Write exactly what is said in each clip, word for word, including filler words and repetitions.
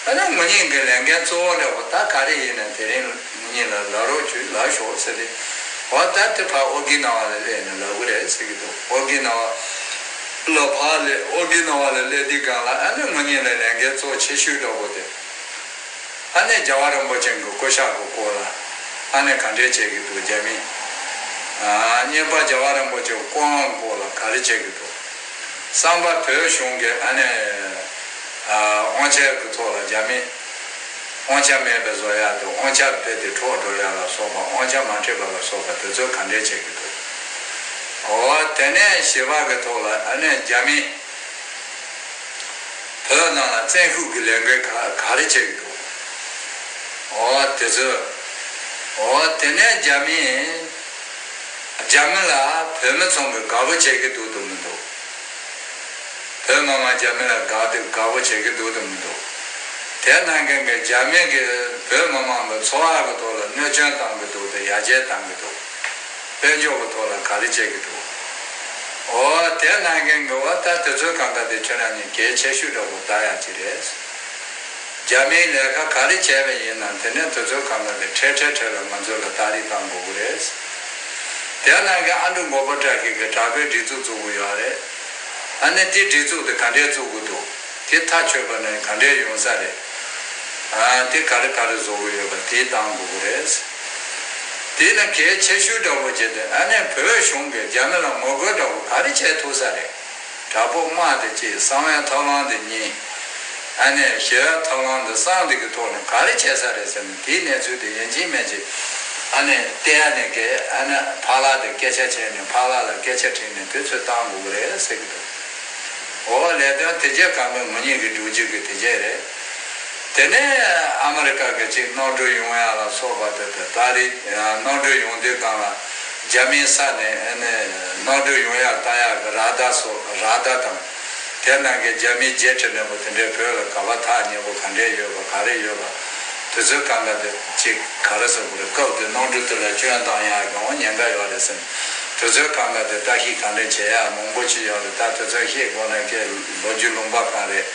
ཨ་ནི་ངོ་ཉིད་ཀྱི་ལས་འགན་གཙོ་བོ་འདྲ་པོ་ད་ག་རེ་ཡིན་ན་དེ་རིང་ངོ་ཉིད་ལ་ལབ་རོགས་བྱོས། ལབ་ཤོག་ཟེར་ཏེ། འོ་ད་དེ་ཕར་ཨོ་ཀི་ན་ཝ་ལ་སླེབས་ནས་ལབ་གི་རེད་ཟེར་གི་འདུག་ཨོ་ཀི་ན་ཝ་ལ་ཕར་སླེབས། ཨོ་ཀི་ན་ཝ་ལ་སླེབས་དུས་སྒང་ལ་ཨ་ནི་ངོ་ཉིད་ལ་ལས་འགན་གཙོ་ཆེ་ཤོས་འདྲ་པོ་དེ། ཨ་ནི་རྒྱལ་བ་རིན་པོ་ཆེ་གི་སྐུ་ཤག་གི་སྐོར་ལ་ཨ་ནི་ག་འདྲས་བྱེད་ཀྱི་འདུག་རྒྱ་མི། ཨ་གཉིས་པ་རྒྱལ་བ་རིན་པོ་ཆེ་སྐུ་དབང་སྐོར་ལ་ག་རེ་བྱེད་ཀྱི་འདུག་གསུམ་པ་བོད་གཞུང་གི་ཨ་ནི་ཨ་དབང་ཆ་གི་ཐོག་ལ་རྒྱ་མི་དབང་ཆ་མེད་པའི་བཟོ་ཡག་དང་དབང་ཆ་རྦད་དེ་འཕྲོག་འགྲོ་ཡག་ལ་སོགས་པ། དབང་ཆ་མ་སྤྲད་པ་ལ་སོགས་པ་དེ་ཚོ་ག་འདྲས་བྱེད་ཀྱི་འདུག་འོ་དེ་ནས་བཞི་པ་གི་ཐོག་ལ་ཨ་ནི་རྒྱ་མི་བོད་ནང་ལ་བཙན་ཤུགས་ཀྱི་ལས་འགུལ་ག་ག་རེ་བྱེད་ཀྱི་འདུག་འོ་དེ་ཚོ། འོ་དེ་ནས་རྒྱ་མི་རྒྱ་མི་ལ་བོད་མི་ཚང་གི་དགའ་པོ་བྱེད་ཀྱི་འདུག་དང་མི་འདུག་བོད་མི་མང་རྒྱ་མི་ལ་དགའ་དེ་དགའ་པོ་བྱེད་ཀྱི་འདུག་དང་མི་འདུག་དེ་ནང་གི་རྒྱ་མི་གི་བོད་མི་མང་གི་འཚོ་བ་གི་ཐོག་ལ་གནོད་སྐྱོན་བཏང་གི་འདུག་དང་ཡར་རྒྱས་བཏང་གི་འདུག་དཔལ་འབྱོར་གི་ཐོག་ལ་ག་རེ་བྱེད་ཀྱི་འདུག་འོ་དེ་ནང་གི་འོ་ད་དེ་ཚོའི་གང་ག་དེ་ཁྱོད་རང་གཉིས་གལ་ཆེ་ཤོས་འདྲ་པོ་ལྟ་ཡག་ཅིག་རེད། རྒྱ་མིའི་ལས་ཀ་ག་རེ་བྱས་པ་ཡིན་ནམ་དེ་ནས་དེ་ཚོའི་གང་ག་དེ་འཕྲལ་འཕྲལ་འཕྲལ་ལ་ང་ཚོ་ལ་ལྟ་རེས་བཏང་དགོས་ཀྱི་རེད། དེ་ནང་གི་ཨ་འབྲུག་མགོན་པོ་བཀྲ་ཤིས་ཀྱིས་དྲག་པོའི་སྒྲིག་འཛུགས་བཙུགས་ཀྱི་ཡོད་རེད། ཨ་ནི་དེ་སྒྲིག་འཛུགས་དེ་ག་འདྲས་བཙུགས་ཀྱི་འདུག་དེ་མཐའ་ཆོད་པ་ནས་ག་འདྲས་ཡོང་ས་རེད། ཨ་དེ་ག་རེ་ག་རེ་བཟོ་གི་ཡོད་པ་དེ་བཏང་དགོས་ཀྱི་རེད། དེ་ནི་གལ་ཆེ་ཤོས་འདྲ་པོ་བྱས་ཏེ་ཨ་ནི་བོད་གཞུང་གིས་རྒྱ་མི་ལ་ངོ་རྒོལ་འདྲ་པོ་ག་རེ་བྱེད་ཐུབ་ས་རེད། དྲག་པོ་དམག་དེ་གཅིག་གསང་བའི་ཐབས་ལམ་དེ་གཉིས། ཨ་ནི་ཞི་བའི་ཐབས་ལམ་དེ་གསུམ་དེ་གི་ཐོག་ནས་ག་རེ་བྱེད་ས་རེད་ཟེར་ན་དེའི་གནས་ཚུལ་དེ་ཡིན་གཅིག་མིན་གཅིག་ཨ་ནི་བལྟས་ནས་གི་ཨ་ནི་ཕ་ལགས་དེ་སྐད་ཆ་བྱས་ནས་ཕ་ལགས་ལ་སྐད་ཆ་དྲིས་ནས་དུས་ཚོད་བཏང་དགོས་ཀྱི་རེད་ཟེར་གི་འདུག་འོ་ལས་དོན་དེ་རྗེས་གང་གི་ངོ་ཉིད་ཀྱི་སྒྲུབ་བྱེད་ཀྱི་དེ་རྗེས་རེད། དེ་ནས་ཨ་མི་རི་ཀ་གི་ཅིག་གནམ་གྲུ་ཡོང་ཡག་ལ་སོགས་པ་དེ་དེ་ད་རེས་གནམ་གྲུ་ཡོང་དུས་སྒང་ལ་རྒྱ་མིའི་ས་ནས་ཨ་ནི་གནམ་གྲུ་ཡོང་ཡག་ལྟ་ཡག་གི་ར་ད་སོགས་ར་ད་དང་། དེ་ནང་གི་རྒྱ་མིའི་ཇེ་ཊི་འདྲ་པོ་དེ་འདྲའི་བོད་ལ་ག་པར་ཐག་ཉེ་པོ་ག་འདྲས་ཡོད་པ་ག་རེ་ཡོད་པ་དེ་ཚོའི་སྒང་ལ་དེ་ཅིག་ག་རེ་ཟེར་དགོས་རེད། སྐབས་དེ་གནམ་གྲུ་དེ་ལ་སྐྱོན་བཏང་ཡག་གི་འོ་ཉེན་ཁ་ཡོད་རེད་ཟེར་ནས་དེ་ཚོའི་སྒང་ལ་དེ་ལྟ་ཞིབ་ག་འདྲས་བྱེད་ཡག་མང་པོ་ཅིག་ཡོད་རེད། ད་དེ་ཚོ་ཤེས་དགོས་ན་ཁྱེད་ལོ་རྒྱུས་ལུང་པ་གང་རེད།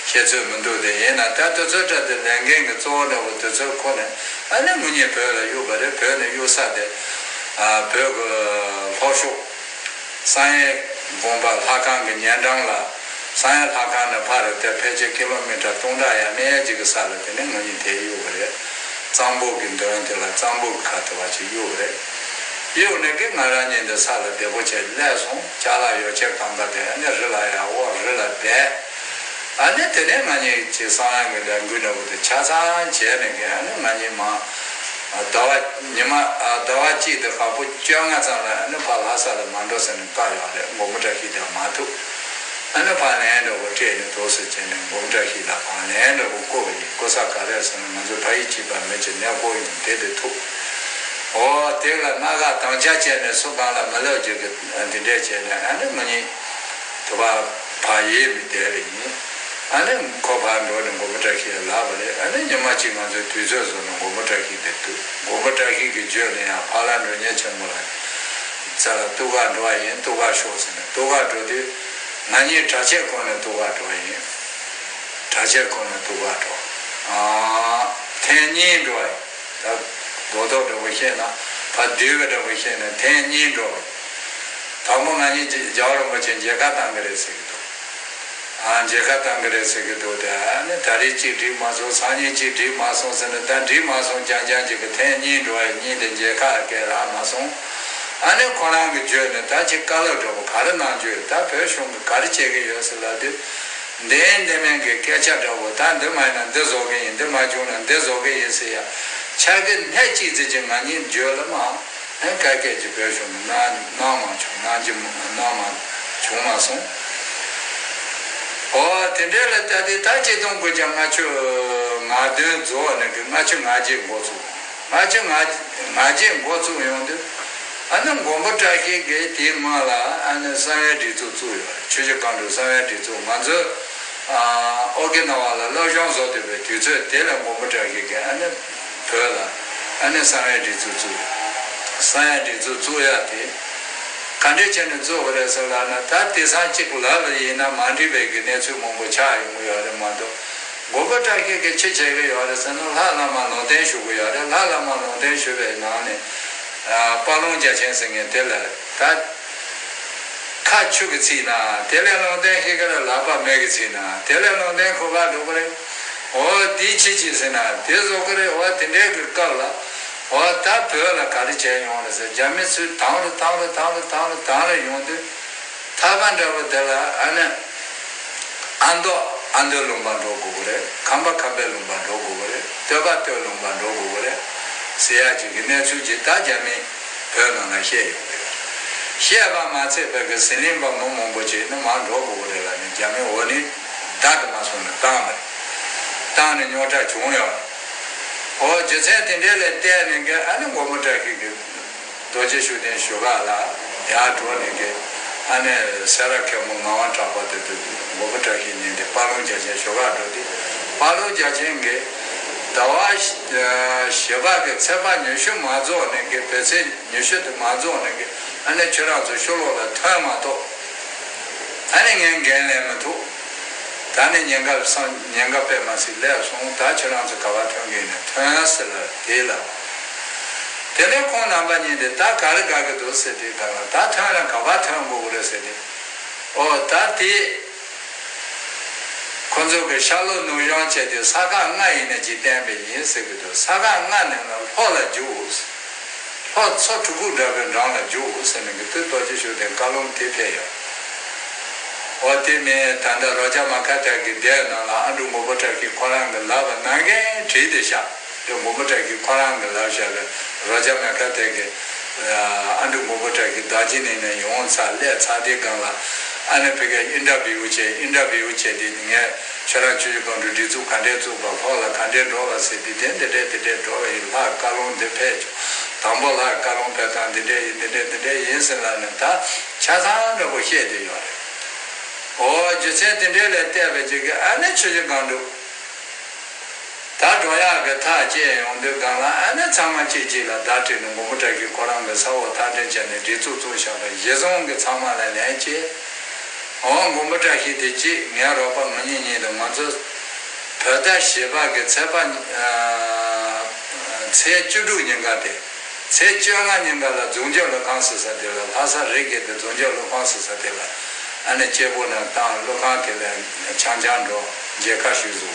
ཤེས་ཚོད་མི་འདུག་དེ་ཡིན་ན་ད་དེ་ཚོའི་གྲས་དེ་ལས་འགན་གྱི་གཙོ་བོ་འདྲ་པོ་དེ་ཚོའི་ཁོ་ནས་ཨ་ནི་ངོ་ཉིད་བོད་ལ་གཡུགས་པ་རེད། བོད་ནས་གཡུགས་ས་དེ་ཨ་བོད་ཀྱི་ལྷོ་ཕྱོགས་བསམ་ཡས་དགོན་པ་ལྷ་ཁང་གི་ཉེ་འགྲམ་ལ་བསམ་ཡས་ལྷ་ཁང་ནས་ཕར་རེད་དེ་ཕལ་ཆེར་ཀི་ལོ་མི་ཊར་སྟོང་ཕྲག་ཡས་མས་ཅིག་གི་ས་ལ་དེ་ནས་ངོ་ཉིད་དེ་གཡུགས་པ་རེད། གཙང་པོ་གི་མདུན་དེ་ལ་གཙང་པོ་གི་ཁ་ཐུག་པ་ཅིག་གཡུགས་པ་རེད། གཡུགས་ནས་གི་ང་རང་ཉིད་འདི་ས་ལ་བདེ་པོ་བྱས་སླེབས་སོང་། ཅ་ལག་ཡོ་བྱད་གང་ག་དེ་ཨ་ནི་རི་ལ་ཡར་འོག་རི་ལ་བསྡད། ཨ་ནི་དེ་ནས་ང་གཉིས་ཀྱི་བསམ་ཡས་ཀྱི་ལས་འགུལ་འདྲ་པོ་དེ་ཆ་ཚང་བྱས་ནས་གི་ཨ་ནི་ང་གཉིས་མ་ཟླ་བ་ཉི་མ་ཟླ་བ་གཅིག་དང་ཞག་པོ་བཅོ་ལྔ་ཙམ་ལ་ཨ་ནི་ཕར་ལྷ་ས་ལ་མ་འགྲོ་ཟེར་ནས་བཀག་ཡོད་རེད། མགོན་པོ་བཀྲ་ཤིས་དང་མ་ཐུག་ཨ་ནི་ཕར་ལན་འདྲ་པོ་སྤྲད་ནས་འདུག་སེ་བྱས་ནས་མགོན་པོ་བཀྲ་ཤིས་ལ་ཕར་ལན་འདྲ་པོ་བསྐུར་བ་ཡིན། བསྐུར་ས་ག་རེ་ཟེར་ན་ང་ཚོ་ཕ་ཡུལ་གཅིག་པ་མི་གཅིག་གནས་སྐོར་ཡིན་དེ་དེ་ཐུག་འོ་དེ་ལ་སྣ་ཁ་དང་ཆ་བྱས་ནས་སུ་གང་ལ་མི་ལབ་རྒྱུ་གི་འདི་འདྲས་བྱས་ནས་ཨ་ནི་ང་གཉིས་དུ་བ་ཕར་ཡེ་མི་བསྡད་པ་ཡིན། ཨ་ནི་ཁོ་ཕར་འགྲོ་ནས་མགོན་པོ་བཀྲ་ཤིས་ལ་ལབ་པ་རེད། ཨ་ནི་ཉི་མ་གཅིག་ང་ཚོས་དུས་ཚོད་བཟོས་ནས་མགོན་པོ་བཀྲ་ཤིས་དེ་འདུག་མགོན་པོ་བཀྲ་ཤིས་ཀྱིས་བརྗོད་ནས་ཡང་ཕ་ལ་མགྲོན་གཉེར་ཆེན་མོ་ལ་ས་ལ་ཏུ་ག་འགྲོ་བ་ཡིན། ཏུ་ག་ཤོག་ཟེར་ནས་ཏུ་ག་འགྲོ་དུས་ང་གཉིས་གྲྭ་ཆས་གོན་ནས་ཏུ་ག་འགྲོ་བ་ཡིན། གྲྭ་ཆས་གོན་ནས་ཏུ་ག་འགྲོ། ཨ་ཐེངས་གཉིས་འགྲོ་བ་ཡིན། ད་རྡོག་རྡོག་འདྲ་པོ་བཤད་ན་ཕར་བསྡུས་པ་འདྲ་པོ་བཤད་ན་ཐེངས་གཉིས་འགྲོ་བ་ཡིན། དང་པོ་ང་གཉིས་རྒྱལ་བ་རིན་པོ་ཆེ་མཇལ་ཁ་བཏང་གི་རེད་ཟེར་གི་འདུག་ཨ་མཇལ་ཁ་བཏང་གི་རེད་ཟེར་གི་འདུག་དེ་ཨ་ནི་ད་རེས་གཅིག་འགྲིག་མ་སོང་། སང་ཉིན་གཅིག་འགྲིག་མ་སོང་ཟེར་ནས་ད་འགྲིག་མ་སོང་། རྐྱང་རྐྱང་གཅིག་གི་ཐེངས་གཉིས་འགྲོ་བ་ཡིན། གཉིས་དེ་མཇལ་ཁ་སྐད་རག་མ་སོང་། ཨ་ནི་ཁོ་རང་གིས་བརྗོད་ནས་ད་ཅིག་བཀའ་སློབ་འདྲ་པོ་ག་རེ་གནང་རྒྱུ། ད་བོད་གཞུང་གིས་ག་རེ་བྱེད་ཀྱི་ཡོད་ཟེར་ལབ་དུས། འདི་ཡིན་འདི་མིན་གྱི་སྐད་ཆ་འདྲ་པོ། ད་འདི་མ་ཡིན་ན་འདི་བཟོ་གི་ཡིན། འདི་མ་བྱུང་ན་འདི་བཟོ་གི་ཡིན་ཟེར་ཡ་ཆ་གི་སྣེ་གཅིག་ཙམ་ཅིག་ང་གཉིས་བརྗོད་ལ་མ། ཨེ་ག་སྐད་ཅིག་བོད་གཞུང་གིས་གནང་གནང་མ་བྱུང་། གནང་རྒྱུ་གནང་མ་བྱུང་མ་སོང་། ཨོ་དེ་འདྲ་ལ་ད་དེ་ད་ཆིག་སྟོང་དགུ་བརྒྱ་ལྔ་བཅུ་ང་བདུན་རྫོགས་ནས་གི་ལྔ་བཅུ་ང་བརྒྱད་འགོ་ཚུགས། ལྔ་བཅུ་ང་ང་བརྒྱད་འགོ་བཙུགས་ཡོང་དུས། ཨ་ནི་མགོན་པོ་བཀྲ་ཤིས་ཀྱིས་དེའི་སྔོན་ལ་ཨ་ནི་གསང་བའི་སྒྲིག་འཛུགས་བཙུགས་ཡོད་རེད། ཆོས་བརྒྱུད་མཁའ་འགྲོའི་གསང་བའི་སྒྲིག་འཛུགས། ང་ཚོ་ཨ་ཨོ་ཀི་ན་ཝ་ལ་སློབ་སྦྱོང་བཟོ་སྡོད་པའི་དུས་ཚོད་དེ་ལ་མགོན་པོ་བཀྲ་ཤིས་ཀྱིས་ཨ་ནི་བོད་ལ་ཨ་ནི་གསང་བའི་སྒྲིག་འཛུགས་བཙུགས་ཡོད། གསང་བའི་སྒྲིག་འཛུགས་བཙུགས་ཡག་དེ་ག་འདྲས་བྱས་ནས་བཙུགས་པ་རེད་ཟེར་ལབ་ན། ད་དེང་སང་གཅིག་ལབ་པ་ཡིན་ན་མ་འགྲིག་པའི་གི་གནས་ཚུལ་མང་པོ་ཆགས་ཡོང་གི་ཡོད་རེད་མ་གཏོགས། མགོན་པོ་བཀྲ་ཤིས་ཀྱིས་ཅི་བྱེད་ཀྱི་ཡོད་རེད་ཟེར་ན། ལྷ་བླ་མ་ལུང་བསྟན་ཞུ་གི་ཡོད་རེད། ལྷ་བླ་མ་ལུང་བསྟན་ཞུ་བའི་ནང་ནས་དཔལ་ལུང་རྒྱ་ཆེན་ཟེར་མཁན་དེ་ལ་ད་ཁ་ཆུ་གི་ཚིག་ན་དེ་ལས་ལུང་བསྟན་ཤེས་ཀྱི་རེད། ལག་པ་མེ་གི་ཚིག་ན་དེ་ལས་ལུང་བསྟན་ཁོ་ག་འགྲོ་གི་རེད། འོ་དེ་ཅི་ཅི་ཟེར་ན་དེ་བཟོ་གི་རེད། འོ་དེ་འདྲའི་གི་སྐབས་ལ་འོ་ད་བོད་ལ་ག་རེ་བྱས་ཡོང་རེད་ཟེར། རྒྱ་མི་ཚོས་དང་རུ་དང་རུ་དང་རུ་དང་རུ་དང་རུ་ཡོང་དུས། ཐར་པ་འདྲ་བོ་དེ་ལ་ཨ་ནི་ཨ་མདོ་ཨ་མདོའི་ལུང་པར་འགྲོ་དགོས་ཀྱི་རེད། ཁམས་པ་ཁམས་པའི་ལུང་པར་འགྲོ་དགོས་ཀྱི་རེད། སྟོད་པ་སྟོད་ལུང་པར་འགྲོ་དགོས་ཀྱི་རེད་ཟེར་ཡ་ཅིག་གི་གནས་ཚུལ་ཅིག་ད་རྒྱ་མིས་བོད་ནང་ལ་བཤད་ཡོང་གི་ཡོད་རེད། བཤད་པ་མ་ཚད་བོད་ཀྱི་ཟི་ལིང་པ་མི་མང་པོ་ཅིག་ནི་མར་འགྲོ་དགོས་ཀྱི་རེད་ལབ་ནས་རྒྱ་མིས་འོ་ནི་བརྡ་དུ་མ་སོང་ནས་བཏང་བ་རེད། བཏང་ནས་རྙོག་དྲ་བྱུང་ཡོད་རེད། འོ་རྒྱུ་མཚན་དེ་འདྲའི་ལ་བལྟས་ནས་གི་ཨ་ནི་མགོན་པོ་བཀྲ་ཤིས་ཀྱི་རྡོ་རྗེ་ཤུགས་ལྡན་ཞོལ་ཁ་ལ་ཡར་འགྲོ་ནས་གི་ཨ་ནི་སེ་ར་མཁན་པོ་ངག་དབང་གྲགས་པ་དེ་དུ་མགོན་པོ་བཀྲ་ཤིས་ཉིན་དེ་དཔལ་ལུང་རྒྱ་ཆེན་ཞོལ་ཁ་འགྲོ་དུས་དཔལ་ལུང་རྒྱ་ཆེན་གྱིས་ཟླ་བ་བཞི་པ་གི་ཚེས་པ་ཉི་ཤུ་མ་རྫོགས་ནས་གི་བོད་ཚེས་ཉི་ཤུ་དེ་མ་རྫོགས་ནས་གི་ཨ་ནི་ཁྱོད་རང་ཚོ་ཤོ་ལོ་ལ་ཐོན་མ་གཏོགས་ཨ་ནི་ངས་འགན་ལེན་མི་ཐུབ། ད་ནི་ཉེན་ཁ་སང་ཉེན་ཁ་དཔེ་མ་སྲིད་སླེབས་སོང་། ད་ཁྱོད་རང་ཚོ་ག་པར་ཐོན་གི་ཡིན་ན་ཐོན་ཟེར་ལ་དེ་ལ། དེ་ནས་ཁོང་རྣམ་པ་གཉིས་དེ་ད་ག་རེ་དགའ་གི་འདུག་ཟེར་དུས་ག་ལ་ད་ཐོན་ན་ག་པར་ཐོན་དགོས་ཀྱི་རེད་ཟེར་དུས། ཨོ་ད་དེ་ཁོ་ཚོ་གི་ཤར་ལྷོ་ནུབ་བྱང་བྱས་ཏེ་ས་ཁག་ལྔ་ཡིན་ན་ཅིག་བསྟན་པ་ཡིན་ཟེར་གི་འདུག་ས་ཁག་ལྔ་ནས་ན་ལྷོ་ལ་རྒྱུགས། ལྷོ་མཚོ་གྲུ་གུ་འདྲ་བའི་འགྲམ་ལ་རྒྱུགས་ཟེར་ནས་གི་དུས་རྡོ་རྗེ་ཤུགས་ལྡན་བཀའ་ལུང་དེ་ཕེབས་ཡོད། འོ་དེ་མིན་ད་ལྟ་རོ་ཇ་མ་ཁ་ཐལ་གྱི་སྡེ་ནང་ལ་ཨ་འབྲུག་མགོན་པོ་བཀྲ་ཤིས་ཁོ་རང་གི་ལབ་པ་ནང་བཞིན་བྲིས་ཏེ་བཞག་དེ་མགོན་པོ་བཀྲ་ཤིས་ཁོ་རང་གི་ལབ་བཞག་གི་རོ་ཇ་མ་ཁ་ཐལ་གྱི་ཨ་འབྲུག་མགོན་པོ་བཀྲ་ཤིས་རྡོ་རྗེ་གླིང་ནས་ཡོང་ཚར་སླེབས་ཚར་དེ་སྒང་ལ་ཨ་ནི་ཕ་གིར་ཨིན་ཊར་བིའུ་བྱས། ཨིན་ཊར་བིའུ་བྱས་དེ་ངས་ཁྱོད་རང་ཆུ་བཞི་སྒང་དྲུག་སྒྲིག་འཛུགས་ག་འདྲས་བཙུགས་པ། ལྷོ་ལ་ག་འདྲས་འགྲོ་བ་ཟེར་དུས་དེ་འདི་འདྲས་འདི་འདྲས་འགྲོ་བ་ཡིན། ལྷ་བཀའ་ལུང་འདི་ཕེབས་བྱུང་། དང་པོ་ལྷ་བཀའ་ལུང་ཕེབས་སྟངས་འདི་འདྲས་ཡིན། འདི་འདྲས་འདི་འདྲས་ཡིན་ཟེར་ལབ་ནས་ད་ཆ་ཚང་འདྲ་པོ་བཤད་བསྡད་ཡོད་རེད། འོ་རྒྱུ་མཚན་དེ་འདྲས་ལ་བལྟས་པའི་རྗེས་ཀྱི་ཨ་ནི་ཆུ་བཞི་སྒང་དྲུག་ད་འགྲོ་ཡག་གི་ཐག་བཅད་ཡོང་དུས་སྒང་ལ་ཨ་ནི་ཚང་མ་གཅིག་གཅིག་ལ་བརྡ་སྤྲད་ནས་མགོན་པོ་བཀྲ་ཤིས་ཁོ་རང་གི་ས་འོག་མཐའ་འདྲེན་བྱས་ནས་སྒྲིག་འཛུགས་བཙུགས་བཞག་པ་གཞི་བཟུང་གི་ཚང་མ་ལ་ལན་བྱས། འོ་མགོན་པོ་བཀྲ་ཤིས་དེ་གཅིག་ངའི་རོགས་པ་ང་གཉིས་གཉིས་དང་ང་ཚོ་བོད་ཟླ་བཞི་པ་གི་ཚེས་པ་ཨ་ཚེས་བཅུ་དྲུག་ཉིན་ཀ་དེ། ཚེས་བཅོ་ལྔ་ཉིན་ཀ་ལ་རྫོང་རྒྱབ་སློབ་ཁང་ཟེར་ས་དེ་ལ། ལྷ་ས་རི་རྒྱལ་དེ་རྫོང་རྒྱབ་སློབ་ཁང་ཟེར་ས་དེ་ལ་ཨ་ནི་སྐྱེ་བོ་ནང་བཏང་། སློབ་ཁང་དེ་ལ་ཆང་ཆང་འགྲོ། མཇལ་ཁ་ཞུ་བཟོ།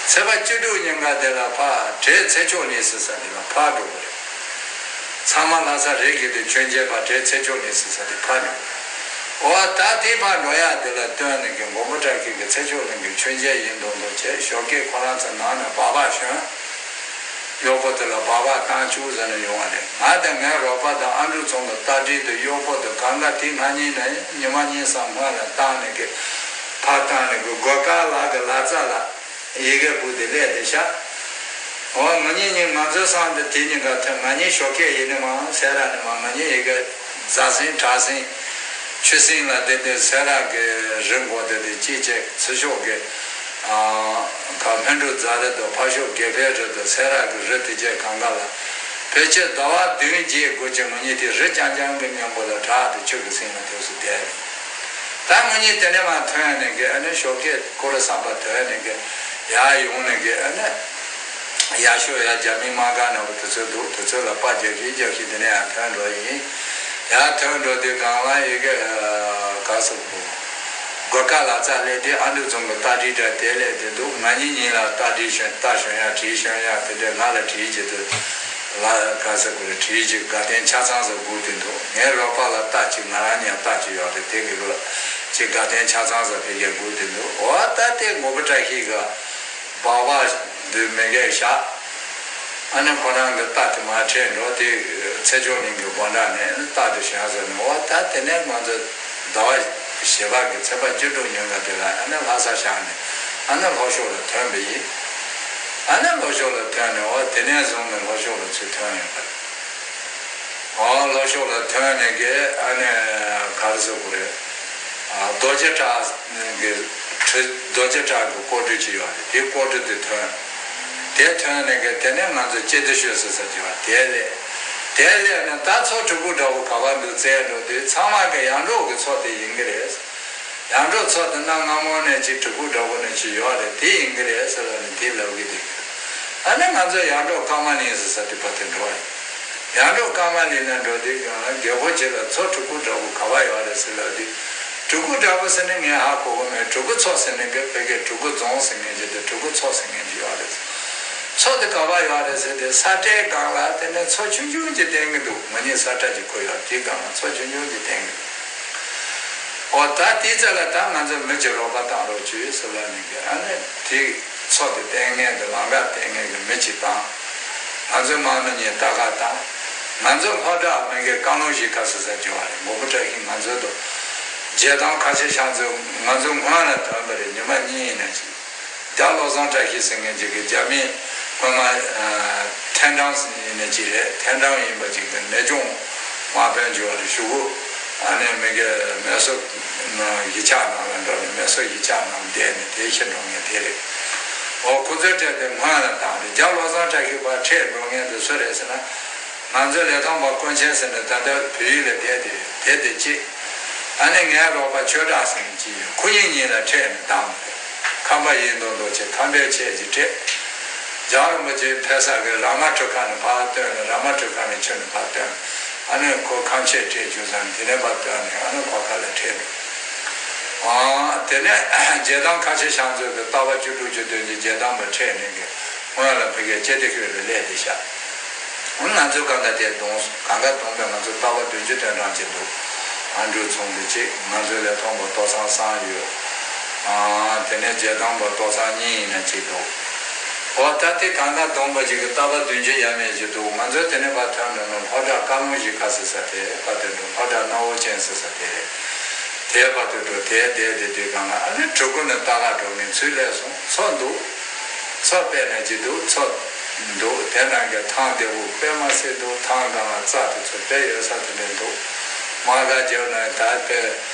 ཚེས་པ་བཅུ་དྲུག་ཉིན་ཀ་དེ་ལ་ཕར་བྲེ་ཚེ་མཆོག་གླིང་ཟེར་ས་དེ་ལ་ཕར་འགྲོ་གི་རེད། ཚང་མ་ལྷ་ས་རི་རྒྱལ་དེ་མཆོད་མཇལ་ཕར་བྲེ་ཚེ་མཆོག་གླིང་ཟེར་ས་དེ་ཕར་འགྲོ་གི་རེད། འོ་ད་དེ་ཕར་འགྲོ་ཡག་དེ་ལ་བསྟུན་ནས་གི་མགོན་པོ་བཀྲ་ཤིས་ཀྱི་ཚེ་མཆོག་གླིང་གི་མཆོད་མཇལ་ཡིན་མདོག་མདོག་བྱས། ཞོགས་ཀས་ཁོ་རང་ཚོ་ནང་ནས་སྦག་སྦག་ཞོན། གཡོག་པོ་དེ་ལ་སྦག་སྦག་བཏང་བཅུག་ཟེར་ནས་ཡོང་བ་རེད། ང་དང་ངའི་རོགས་པ་དང་ཨ་འབྲུག་རྫོང་གི་རྟ་དྲེལ་དེ་གཡོག་པོ་དེ་གང་ག་དེ་སྔ་ཉིན་ནས་ཉི་མ་གཉིས་གསུམ་སྔོན་ལ་བཏང་ནས་གི་ཕར་བཏང་ནས་གི་སྒོ་དཀར་ལ་གི་ལ་རྩ་ལ་ཡི་གེ་སྦུག་དེ་སླེབས་ཏེ་བཞག་འོ་ང་གཉིས་གཉིས་ང་ཚོའི་སང་དེ་དེ་གཉིས་ཀ་ཐོན། ང་གཉིས་ཞོགས་ཀས་ཡིན་ནི་མ་སེ་ར་ནི་མ་ང་གཉིས་ཡི་གེ་རྫ་སེང་བྲག་སེང་ཆུ་སེང་ལ་དེ་དེ་སེ་ར་གི་རི་མགོ་དེ་དེ་གཅིག་བྱས། ཚུར་ཤོག་གི་ཨ་ག་སྨིན་གྲོལ་རྫ་རི་དང་ཕར་ཕྱོགས་དགེ་འཕེལ་རི་དང་སེ་ར་གི་རི་དེ་བྱས་གང་ག་ལ་ཕལ་ཆེར་ཟླ་བ་བདུན་བརྒྱད་དགུ་ཅིག་ང་གཉིས་དེ་རི་རྐྱང་རྐྱང་གི་མཉམ་པོ་ལ་བྲག་དེ་ཆུ་གི་སེང་ལ་དུས་སུ་བསྡད། ད་ང་གཉིས་དེ་ནས་མར་ཐོན་ནས་གི་ཨ་ནི་ཞོགས་ཀས་ཀོ་ར་སམ་པ་ཐོན་ནས་གི་ཡར་ཡོང་ནས་གི་ཨ་ནི་ཡར་ཤོག་ཡར་རྒྱ་མི་དམག་སྒར་ནང་གི་དུས་ཚོད་འདུག་དུས་ཚོད་ལ་པར་རྒྱག་གི་རྒྱག་གི་དེ་ནས་ཡར་ཐོན་འགྲོ་ཡིན། ཡར་ཐོན་འགྲོ་དུས་སྒང་ལ་ཡི་གེ་ག་ཟེར་གོ་སྒོ་ཁ་ལ་རྩ་སླེབས་དུས་ཨ་འབྲུག་རྫོང་གི་རྟ་དྲེལ་འདྲ་དེ་སླེབས་དེ་འདུག་ང་གཉིས་གཉིས་ལ་རྟ་དྲེལ་ཞོན། རྟ་ཞོན་ཡག་དྲེལ་ཞོན་ཡག་དེ་འདྲ་ང་ལ་དྲེལ་གྱི་འདུག་ལ་ག་ཟེར་དགོས་རེད། དྲེལ་གཅིག་དགའ་ལྡན་ཆ་ཚང་ཟེར་སྒུག་དེ་འདུག་ངའི་རོགས་པ་ལ་རྟ་གཅིག་ང་རང་ཉལ་རྟ་གཅིག་ཡོད་རེད། དེ་གི་རོགས་གཅིག་དགའ་ལྡན་ཆ་ཚང་ཟེར་ཕ་གིར་སྒུག་དེ་འདུག་འོ་ད་དེ་མགོན་པོ་བཀྲ་ཤིས་གི་སྦག་སྦག་འདི་མི་གས་བཞག་ཨ་ནི་ཁོ་རང་གི་རྟ་དེ་མར་ཁྲིད་འགྲོ། དེ་ཚེ་མཆོག་གླིང་གི་སྒོ་འགྲམ་ནས་རྟ་དེ་ཞོན་ཟེར་ནས། འོ་ད་དེ་ནས་ང་ཚོ་ཟླ་བ་བཞི་པ་གི་ཚེས་པ་བཅུ་དྲུག་ཉིན་ཀ་དེ་ལ་ཨ་ནི་ལྷ་ས་བཞག་ནས་ཨ་ནི་ལྷོ་ཕྱོགས་ལ་ཐོན་པ་ཡིན། ཨ་ནི་ལྷོ་ཕྱོགས་ལ་ཐོན་ནས་འོ་དེ་ནས་བཟུང་ནས་ལྷོ་ཕྱོགས་ལ་ཚུར་ཐོན་ཡོད་པ་རེད། འོ་ལྷོ་ཕྱོགས་ལ་ཐོན་ནས་གི་ཨ་ནི་ག་རེ་ཟེར་དགོས་རེད། རྡོ་རྗེ་བྲག་གི་རྡོ་རྗེ་བྲག་གི་ཀོ་གྲུ་ཅིག་ཡོད་རེད། དེ་ཀོ་གྲུ་དེ་ཐོན། དེ་ཐོན་ནས་གི་དེ་ནས་ང་ཚོ་ལྕེ་བདེ་ཤོད་ཟེར་ས་ཅིག་ཡོད་རེད། དེ་སླེབས། དེ་སླེབས་ནས་ད་མཚོ་གྲུ་གུ་འདྲ་བོ་ག་པར་འདུག་བཙལ་འགྲོ་དུས་ཚང་མ་གི་ཡར་འབྲོག་གི་མཚོ་དེ་ཡིན་གི་རེད། ཡར་འབྲོག་མཚོ་དེ་གནའ་སྔ་མོ་ནས་ཅིག་གྲི་གུ་འདྲ་པོ་ནས་ཅིག་ཡོད་རེད། དེ་ཡིན་གྱི་རེད་ཟེར་ལབ་ནས་དེ་ལབ་གི་འདུག་ཨ་ནི་ང་ཚོ་ཡར་འབྲོག་ཀརྨ་གླིང་ཟེར་ས་དེ་བར་དུ་འགྲོ་བ་ཡིན། ཡར་འབྲོག་ཀརྨ་གླིང་ན་འགྲོ་དུས་སྒང་ལ་རྒད་པོ་ཅིག་ལ་མཚོ་གྲི་གུ་འདྲ་པོ་ག་པར་ཡོད་རེད་ཟེར་ལབ་དུས། གྲི་གུ་འདྲ་པོ་ཟེར་ནས་ངས་ཧ་གོ་གི་མེད། གྲི་གུ་མཚོ་ཟེར་ནས་གི་ཕ་གིར་གྲི་གུ་རྫོང་ཟེར་མཁན་ཅིག་དང་གྲི་གུ་མཚོ་ཟེར་མཁན་ཅིག་ཡོད་རེད། མཚོ་དེ་ག་པར་ཡོད་རེད་ཟེར་དུས་ས་ཁྲའི་སྒང་ལ་དེ་ནས་མཚོ་ཆུང་ཆུང་ཅིག་བསྟན་གྱི་འདུག་ང་གཉིས་ས་ཁྲ་ཅིག་ཁུར་ཡོད། དེའི་སྒང་ལ་མཚོ་ཆུང་ཆུང་ཅིག་བསྟན་གྱི་འདུག་འོ་ད་དེའི་རྩ་ལ་ད་ང་ཚོ་མི་གཅིག་རོགས་པ་བཏང་རོགས་བྱོས་ཟེར་ལབ་ནས་གི། ཨ་ནི་དེ་མཚོ་དེ་བསྟན་མཁན་དང་ལམ་ཁ་བསྟན་མཁན་གྱི་མི་གཅིག་བཏང་། ང་ཚོའི་དམག་མི་གཉིས་ལྟ་ག་བཏང་། ང་ཚོ་ལྷོ་བྲག་མི་གི་བཀའ་ལུང་གཞིས་ཁ་ཟེར་ས་བྱོས་པ་རེད། མགོན་པོ་བཀྲ་ཤིས་ང་ཚོའི་དུ་རྗེ་བདག་ཁ་ཆེ་ཤང་ཚོ་ང་ཚོ་སྔོན་ལ་ཐོན་པ་རེད། ཉི་མ་གཉིས་ཡིན་ན་ཅིག་རྒྱ་བློ་བཟང་བཀྲ་ཤིས་ཟེར་མཁན་ཅིག་གིས་རྒྱ་མི་སྔོན་མ་ཐན་ཀྲང་ཡིན་ན་ཅིག་རེད། ཐན་ཀྲང་ཡིན་པ་ཅིག་གི་ནེ་ཅོང་དམག་དཔོན་བྱོས་པ་རེད། གཞུག་གུ་ཨ་ནི་མི་གི་མེ་སོར་གཞིས་ཆགས་ནང་ལ་འགྲོ་ནས་མེ་སོར་གཞིས་ཆགས་ནང་བསྡད་ནས་དེ་ཤི་འགྲོ་མཁན་དེ་རེད། འོ་ཁོ་ཚོའི་གྲས་དེ་སྔོན་ལ་བཏང་རེད། རྒྱ་བློ་བཟང་བཀྲ་ཤིས་ཕར་ཁྲིད་འགྲོ་མཁན་དེ་སུ་རེད་ཟེར་ན། ང་ཚོའི་ལི་ཐང་པ་དཀོན་ཆེན་ཟེར་ནས་ད་ལྟ་བོད་ཡིག་ལ་བསྡད་དེ་བསྡད་དེ་གཅིག་ཨ་ནི་ངའི་རོགས་པ་ཆོས་གྲགས་ཟེར་མཁན་གཅིག་ཡོད། ཁོ་གཉིས་གཉིས་ལ་ཁྲིད་ནས་བཏང་བ་རེད། ཁམས་པ་ཡིན་མདོག་མདོག་བྱས་ཁམས་པའི་ཆས་ཅིག་ཁྲིད། རྒྱལ་བ་རིན་པོ་ཆེ་ཕེབས་ས་གི་ར་མ་གྲུ་ཁ་ནས་ཕར་བཏོན་ནས། ར་མ་གྲུ་ཁ་ནས་ཁྱོན་ནས་ཕར་བཏོན། ཨ་ནི་ཁོ་ཁམས་ཆས་ཁྲིད་བཅུག་ཙང་དེ་ནས་ཕར་བཏོན་ནས་ཨ་ནི་ཁོ་ཁ་ལ་ཁྲིད་འགྲོ། ཨ་དེ་ནས་རྗེ་བདག་ཁ་ཆེ་ཤང་ཚོ་གི་རྟ་པ་བཅུ་དྲུག་བཅུ་བདུན་གྱི་རྗེ་བདག་པ་ཁྲིད་ནས་གི་སྔོན་ལ་ཕ་གིར་ལྕེ་བདེ་ཤོད་ལ་སླེབས་བསྡད་ཤག་འོ་ང་ཚོས་གང་ག་དེ་བརྡུངས་སོང་། གང་ག་བརྡུངས་པས་ང་ཚོ་རྟ་པ་བདུན་ཅུ་དོན་གྲངས་ཅིག་འདུག་ཨ་འབྲུག་ཚོང་འདི་གཅིག་ང་ཚོའི་ལི་ཐང་པ་ཏོག་ཚང་བསམ་ཡོད། ཨ་དེ་ནས་རྗེ་བདག་པ་ཏོག་ཚང་གཉིས་ཡིན་ན་གཅིག་འདུག་འོ་ད་དེ་གང་ག་བརྡུངས་པ་ཅིག་གི་རྟ་པ་བདུན་ཅུ་ཡས་མས་ཅིག་འདུག་ང་ཚོ་དེ་ནས་ཕར་ཐོན་འགྲོ་ན་ལྷོ་བྲག་བཀའ་ལུང་གཞིས་ཁ་ཟེར་ས་དེ་ཕར་ཐོན་འགྲོ། ལྷོ་བྲག་སྣ་བོ་ཅན་ཟེར་ས་དེ་རེད། དེའི་བར་དུ་འགྲོ། དེའི་བསྡད་དེ་དུས་སྒང་ལ་ཨ་ནི་གྲི་གུ་ནས་ལྟ་ག་འགྲོ་མཁན་ཚུར་སླེབས་སོང་། མཚོ་འདུག་མཚོ་དཔེ་ན་ཅིག་འདུག་མཚོ་འདུག་དེ་ནང་གི་ཐང་བདེ་པོ་དཔེ་མ་སྲིད་འདུག་ཐང་སྒང་ལ་རྩྭ་དེ་ཚོ་དཔེ་ཡོད་ས་དེ་འདྲ་འདུག་དམག་སྒར་རྒྱབ་ན་ད་དཔེ་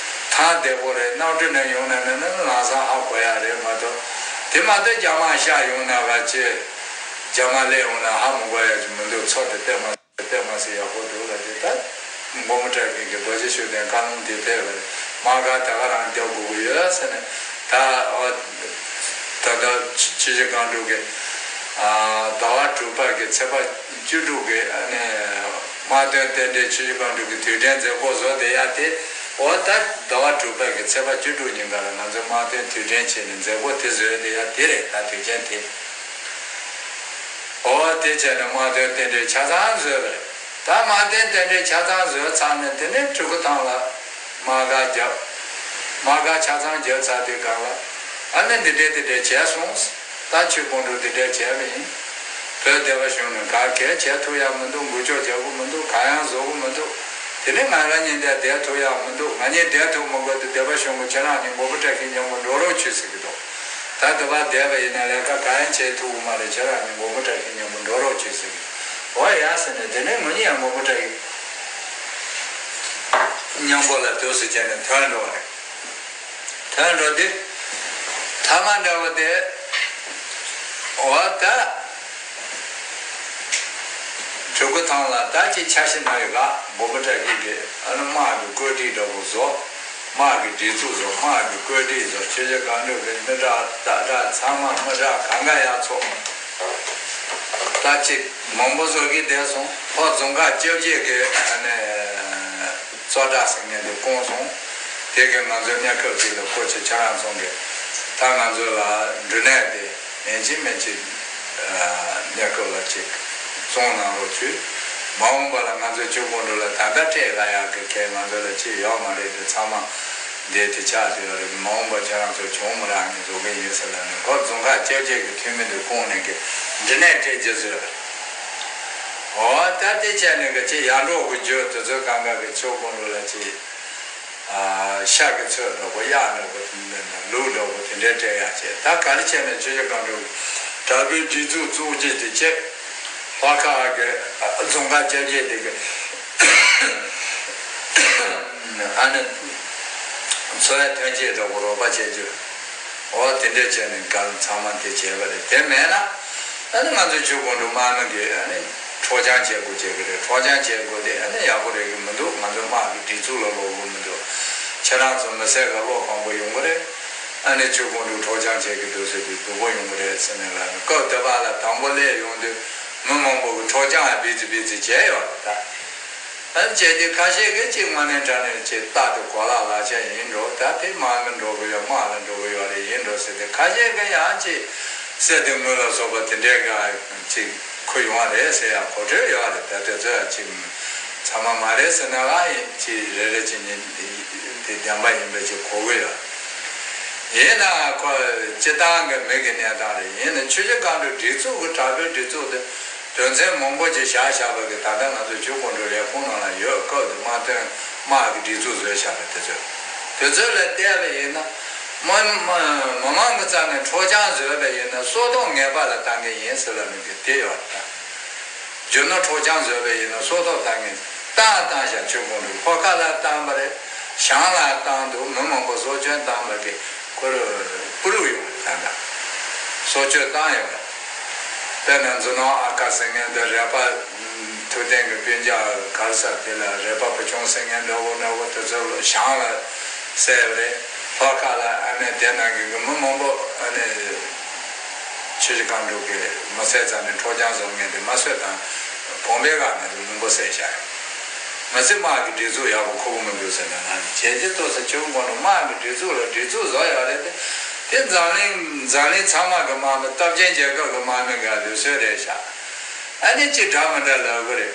ཐང་བདེ་པོ་རེད། གནམ་གྲུ་ནས་ཡོང་ན་ནི་ནི་ལམ་སང་ཧ་གོ་ཡག་རེད་མ་གཏོགས། དེ་མ་གཏོགས་རྒྱ་དམག་ཤར་ཡོང་ན་ག་ཅི་རྒྱ་དམག་སླེབས་ཡོང་ན་ཧ་མི་གོ་ཡག་ཅིག་མི་འདུག་མཚོ་དེ་དཔེ་མ། དཔེ་མ་སྲིད་ཡག་པོ་འདུག་ལ། དེ་ད་མགོན་པོ་བཀྲ་ཤིས་ཀྱི་རྡོ་རྗེ་ཤུགས་ལྡན་བཀའ་ལུང་འདི་ཕེབས་པ་རེད། དམག་སྒར་ད་ག་རང་རྒྱག་དགོས་ཀྱི་ཡོད་ཟེར་ནས། ད་ཨོ་ད་ལྟ་ཆུ་བཞི་སྒང་དྲུག་གི་ཨ་ཟླ་བ་དྲུག་པ་གི་ཚེས་པ་བཅུ་དྲུག་གི་ཨ་ནི་དམག་དོན་རྟེན་འབྲེལ་ཆུ་བཞི་སྒང་དྲུག་གི་དུས་དྲན་མཛད་སྒོ་བཟོ་བསྡད་ཡག་དེ། ཨོ་ད་ཟླ་བ་དྲུག་པ་གི་ཚེས་པ་བཅུ་དྲུག་ཉིན་ཀ་ལ་ང་ཚོ་དམག་དོན་དུས་དྲན་བྱས་ནས་མཛད་སྒོ་དེ་བཟོས་བསྡད་ཡག་དེ་རེད། ད་དུས་ཆེན་དེ། འོ་དེ་བྱས་ནས་དམག་དོན་རྟེན་འབྲེལ་ཆ་ཚང་བཟོས་པ་རེད། ད་དམག་དོན་རྟེན་འབྲེལ་ཆ་ཚང་བཟོས་ཚར་ནས་དེ་ནས་གྲི་གུ་ཐང་ལ་དམག་སྒར་བརྒྱབ། དམག་སྒར་ཆ་ཚང་བརྒྱབ་ཚར་དུས་སྒང་ལ་ཨ་ནི་འདི་འདྲས་འདི་འདྲས་བྱས་སོང་། ད་ཆོས་སྐུ་མགྲོན་འདི་འདྲས་བྱས་པ་ཡིན། བོད་སྡེ་པ་གཞུང་ནས་ག་གས་བྱས་ཐུབ་ཡག་མི་འདུག་འགུལ་སྐྱོད་རྒྱག་གི་མི་འདུག་གང་ཡང་བཟོ་གི་མི་འདུག་དེ་ནས་ང་རང་གཉིས་འདིར་བསྡད་ཐུབ་ཡག་མི་འདུག་ང་གཉིས་བསྡད་ཐུབ་མི་དགོས་དུས་སྡེ་པ་གཞུང་གིས་ཁྱེད་རང་གཉིས་མགོན་པོ་བཀྲ་ཤིས་མཉམ་པོ་འགྲོ་རོགས་བྱོས་ཟེར་གྱི་འདུག་ད་འདི་པར་བསྡད་པ་ཡིན་ན་ལས་ཀ་གང་ཡང་བྱེད་ཐུབ་ཀྱི་མ་རེད། ཁྱེད་རང་གཉིས་མགོན་པོ་བཀྲ་ཤིས་མཉམ་པོ་འགྲོ་རོགས་བྱོས་ཟེར་གྱི། འོ་ཡ་ཟེར་ནས་དེ་ནས་ང་གཉིས་ཡང་མགོན་པོ་བཀྲ་ཤིས་མཉམ་པོ་ལ་འདུག་སེ་བྱས་ནས་ཐོན་འགྲོ་བ་རེད། ཐོན་འགྲོ་དུས་ཐ་མ་འདྲ་བོ་དེ། འོ་ད། གྲི་གུ་ཐང་ལ་ད་ཅིག་འཆར་གཞི་ནང་ཡོད་ག་མགོན་པོ་བཀྲ་ཤིས་ཀྱི་ཨ་ནི་དམག་གི་བཀོད་སྒྲིག་འདྲ་པོ་བཟོ། དམག་གི་སྒྲིག་འཛུགས་བཟོ། དམག་གི་བཀོད་སྒྲིག་བཟོ། ཆུ་བཞི་སྒང་དྲུག་གི་མི་དྲག་སྟག་དྲག་ཚང་མ་མི་དྲག་གང་ག་ཡར་ཚོགས། ད་ཅིག་མང་པོ་བཟོ་གི་བསྡད་སོང་། ཕར་རྫོང་ཁག་བཅོ་བརྒྱད་ཀྱི་ཨ་ནི་གཙོ་བདག་ཟེར་མཁན་དེ་བསྐོངས་སོང་། དེ་གིས་ང་ཚོའི་གནས་སྐབས་དེ་ལ་ཁོ་ཆེ་ཁྱེད་རང་ཚོ་གིས་ད་ང་ཚོ་ལ་འབྲུ་ནད་དེ། ཡིན་གཅིག་མིན་གཅིག་གནས་སྐབས་ལ་ཅིག་བཙོང་གནང་རོགས་བྱོས། མ་འོངས་པ་ལ་ང་ཚོ་ཆོས་སྐུ་མགྲོན་ལ་ད་ལྟ་སྤྲད་ག་ཡག་གི་གལ་ང་ཚོ་ལ་ཅིག་ཡོད་མ་རེད་དེ། ཚང་མ་འདས་དེ་ཆགས་བསྡད་ཡོད་རེད། མ་འོངས་པ་ཁྱེད་རང་ཚོ་བྱུང་མི་རག་ངེས་བཟོ་གི་ཡིན་ཟེར་ལབ་ནས་ཁོ་རྫོང་ཁག་བཅོ་བརྒྱད་ཀྱི་འཐུས་མི་དེ་བསྐོངས་ནས་གི་འབྲུ་ནད་སྤྲད་རྒྱུ་བཟོས་པ་རེད། འོ་ད་དེ་བྱས་ནས་གི་ཅིག་ཡར་འབྲོག་གི་རྒྱུ་དེ་ཚོ་གང་ག་གི་ཆོས་སྐུ་མགྲོན་ལ་ཅིག་ཤ་གི་ཚོད་འདྲ་པོ། གཡག་འདྲ་པོ། དེ་འདྲ་ལུག་འདྲ་པོ་དེ་འདྲའི་སྤྲད་ཡག་བྱས། ད་ག་རེ་བྱས་ནས་ཆུ་བཞི་སྒང་དྲུག་གྲྭ་པའི་སྒྲིག་འཛུགས་བཙུགས་རྗེས་དེ་བྱས། ལྷོ་ཁ་གི་རྫོང་ཁག་བཅོ་བརྒྱད་དེ་གི་ཨ་ནི་འཚོ་བའི་ཐོན་སྐྱེད་འདྲ་པོ་རོགས་པ་བྱེད་རྒྱུ། འོ་དེ་འདྲས་བྱས་ནས་གང་ཚང་མ་དེ་བྱས་པ་རེད། དེ་མེད་ན་ཨ་ནི་ང་ཚོ་ཆོས་སྐུ་མགྲོན་དམག་མི་གིས་ཨ་ནི་འཕྲོག་བཅོམ་བྱེད་དགོས་བྱེད་ཀྱི་རེད། འཕྲོག་བཅོམ་བྱེད་དགོས་དེ་ཨ་ནི་ཡག་པོ་རེད་གི་མི་འདུག་ང་ཚོ་དམག་གི་སྒྲིག་འཛུགས་ལ་ལོག་གི་མི་འདུག་ཁྱེད་རང་ཚོ་མི་སེར་ག་བློ་ཕམ་པོ་ཡོང་གི་རེད། ཨ་ནི་ཆོས་ཀོང་སྤྲུགས་འཕྲོག་བཅོམ་བྱེད་ཀྱི་འདུག་ཟེར་དུས་སྡུག་པོ་ཡོང་གི་རེད་ཟེར་ནས་ལབ་ནས། སྐབས་དེ་བ་ལ་དང་པོ་སླེབས་ཡོང་དུས་མི་མང་པོ་གི་འཕྲོག་བཅོམ་ཡང་བིས་ཙི་བིས་ཙི་བྱས་ཡོད་རེད་ད། ཨ་ནི་བྱས་དུས་ཁ་ཤས་ཀྱིས་ཅིག་དངོས་གནས་དྲང་གནས་ཅིག་རྟག་ཏུ་གོ་ལག་ལག་ཆ་ཡིན་འགྲོ། ད་དེ་དམག་མི་འགྲོ་གི་ཡོད། དམག་ལ་འགྲོ་གི་ཡོད་རེད། ཡིན་འགྲོ་ཟེར་ཏེ། ཁ་ཤས་ཀྱིས་ཡང་ཅིག་གསེར་གདུང་དངུལ་ལ་སོགས་པ་དེ་འདྲའི་ག་ཅིག་ཁུར་ཡོང་བ་རེད་ཟེར་ཡ་གོ་འཕྲོད་ཡོད་རེད། ད་དེ་ཚོ་ཡང་ཅིག་ཚང་མ་མ་རེད་ཟེར་ན་ལ་ཡིན། ཅིག་རེ་རེ་ཅིག་ཉིན་དེ་བདེན་པ་ཡིན་པ་ཅིག་གོ་གི་ཡོད། ཡིན་ན་ཁོ་སྤྱི་བཏང་གི་མི་གི་གནས་སྟངས་རེད། ཡིན་ན་ཆུ་བཞི་སྒང་དྲུག་སྒྲིག་འཛུགས་ཀྱི་དྲག་པོའི་སྒྲིག་འཛུགས་དེ་དོན་ཚན་མང་པོ་ཅིག་བཞག་བཞག་པ་གི་ད་ལྟ་ང་ཚོ་ཆོས་ཀོང་སྤྲུགས་ལས་ཁུངས་ནང་ལ་ཡོད། སྐབས་དེ་དམག་དོན་དམག་གི་སྒྲིག་འཛུགས་བཟོས་བཞག་པ་དེ་ཚོ། དེ་ཚོ་ལ་བལྟས་པ་ཡིན་ན་མི་མི་མི་མང་གི་རྩ་ནས་འཕྲོག་བཅོམ་བཟོས་པ་ཡིན་ན་སྲོག་ཐོག་ངེས་པ་ལ་བཏང་གི་ཡིན་ཟེར་ལབ་ནས་དེ་ཡོད་རེད་ད། རྒྱུ་ནོར་འཕྲོག་བཅོམ་བཟོས་པ་ཡིན་ན་སྲོག་ཐོག་བཏང་གི། བཏང་བཏང་བཞག་ཆོས་ཀོང་སྤྲུགས་ལྷོ་ཁ་ལ་བཏང་པ་རེད། བྱང་ལ་བཏང་འདུག་མི་མང་པོ་སྲོག་སྐྱོན་བཏང་བ་གི་ཁོ་རུ་པུ་རུ་ཡོད་རེད་ད། སྲོག་སྐྱོན་བཏང་ཡོད་རེད། དཔེར་ན་མཛོ་ནོར་ཨ་ཁ་ཟེར་མཁན་དེ་རས་པ་ཐུབ་བསྟན་གྱི་སྤུན་ཀྱག་ག་རེ་ཟེར་དེ་ལ་རས་པ་བུ་ཆུང་ཟེར་མཁན་འདྲ་བོ་འདྲ་བོ་དེ་ཚོ་ལ་བྱང་ལ་བསད་པ་རེད། ལྷོ་ཁ་ལ་ཨ་ནི་དེ་ནང་གི་མི་མང་པོ་ཨ་ནི་ཆུ་བཞི་སྒང་དྲུག་གི་མི་སེར་རྩ་ནས་འཕྲོག་བཅོམ་བཟོ་མཁན་དེ་མ་གསོད་དང་བོང་བའི་སྒང་ནས་མང་པོ་བསད་བཞག་ཡོད། མི་ཚེ་དམག་གི་སྒྲིག་འཛུགས་ཡག་པོ་ཁུར་གི་མི་འདུག་ཟེར་ནས་ང་ནི་བྱས་རྗེས་ཏོག་ཙམ་ཆུ་བོ་མགོ་ནས་དམག་གི་སྒྲིག་འཛུགས་ལ་སྒྲིག་འཛུགས་བཟོ་ཡག་རེད་དེ། དེ་འཛམ་གླིང་འཛམ་གླིང་ཚང་མ་གི་དམག་མི་སྟོབས་ཆེན་རྒྱལ་ཁབ་ཀྱི་དམག་མི་ག་ལུགས་སྲོལ་རེད་ཤག་ཨ་ནི་ཅི་འདྲ་མི་འདྲ་ལབ་གི་རེད།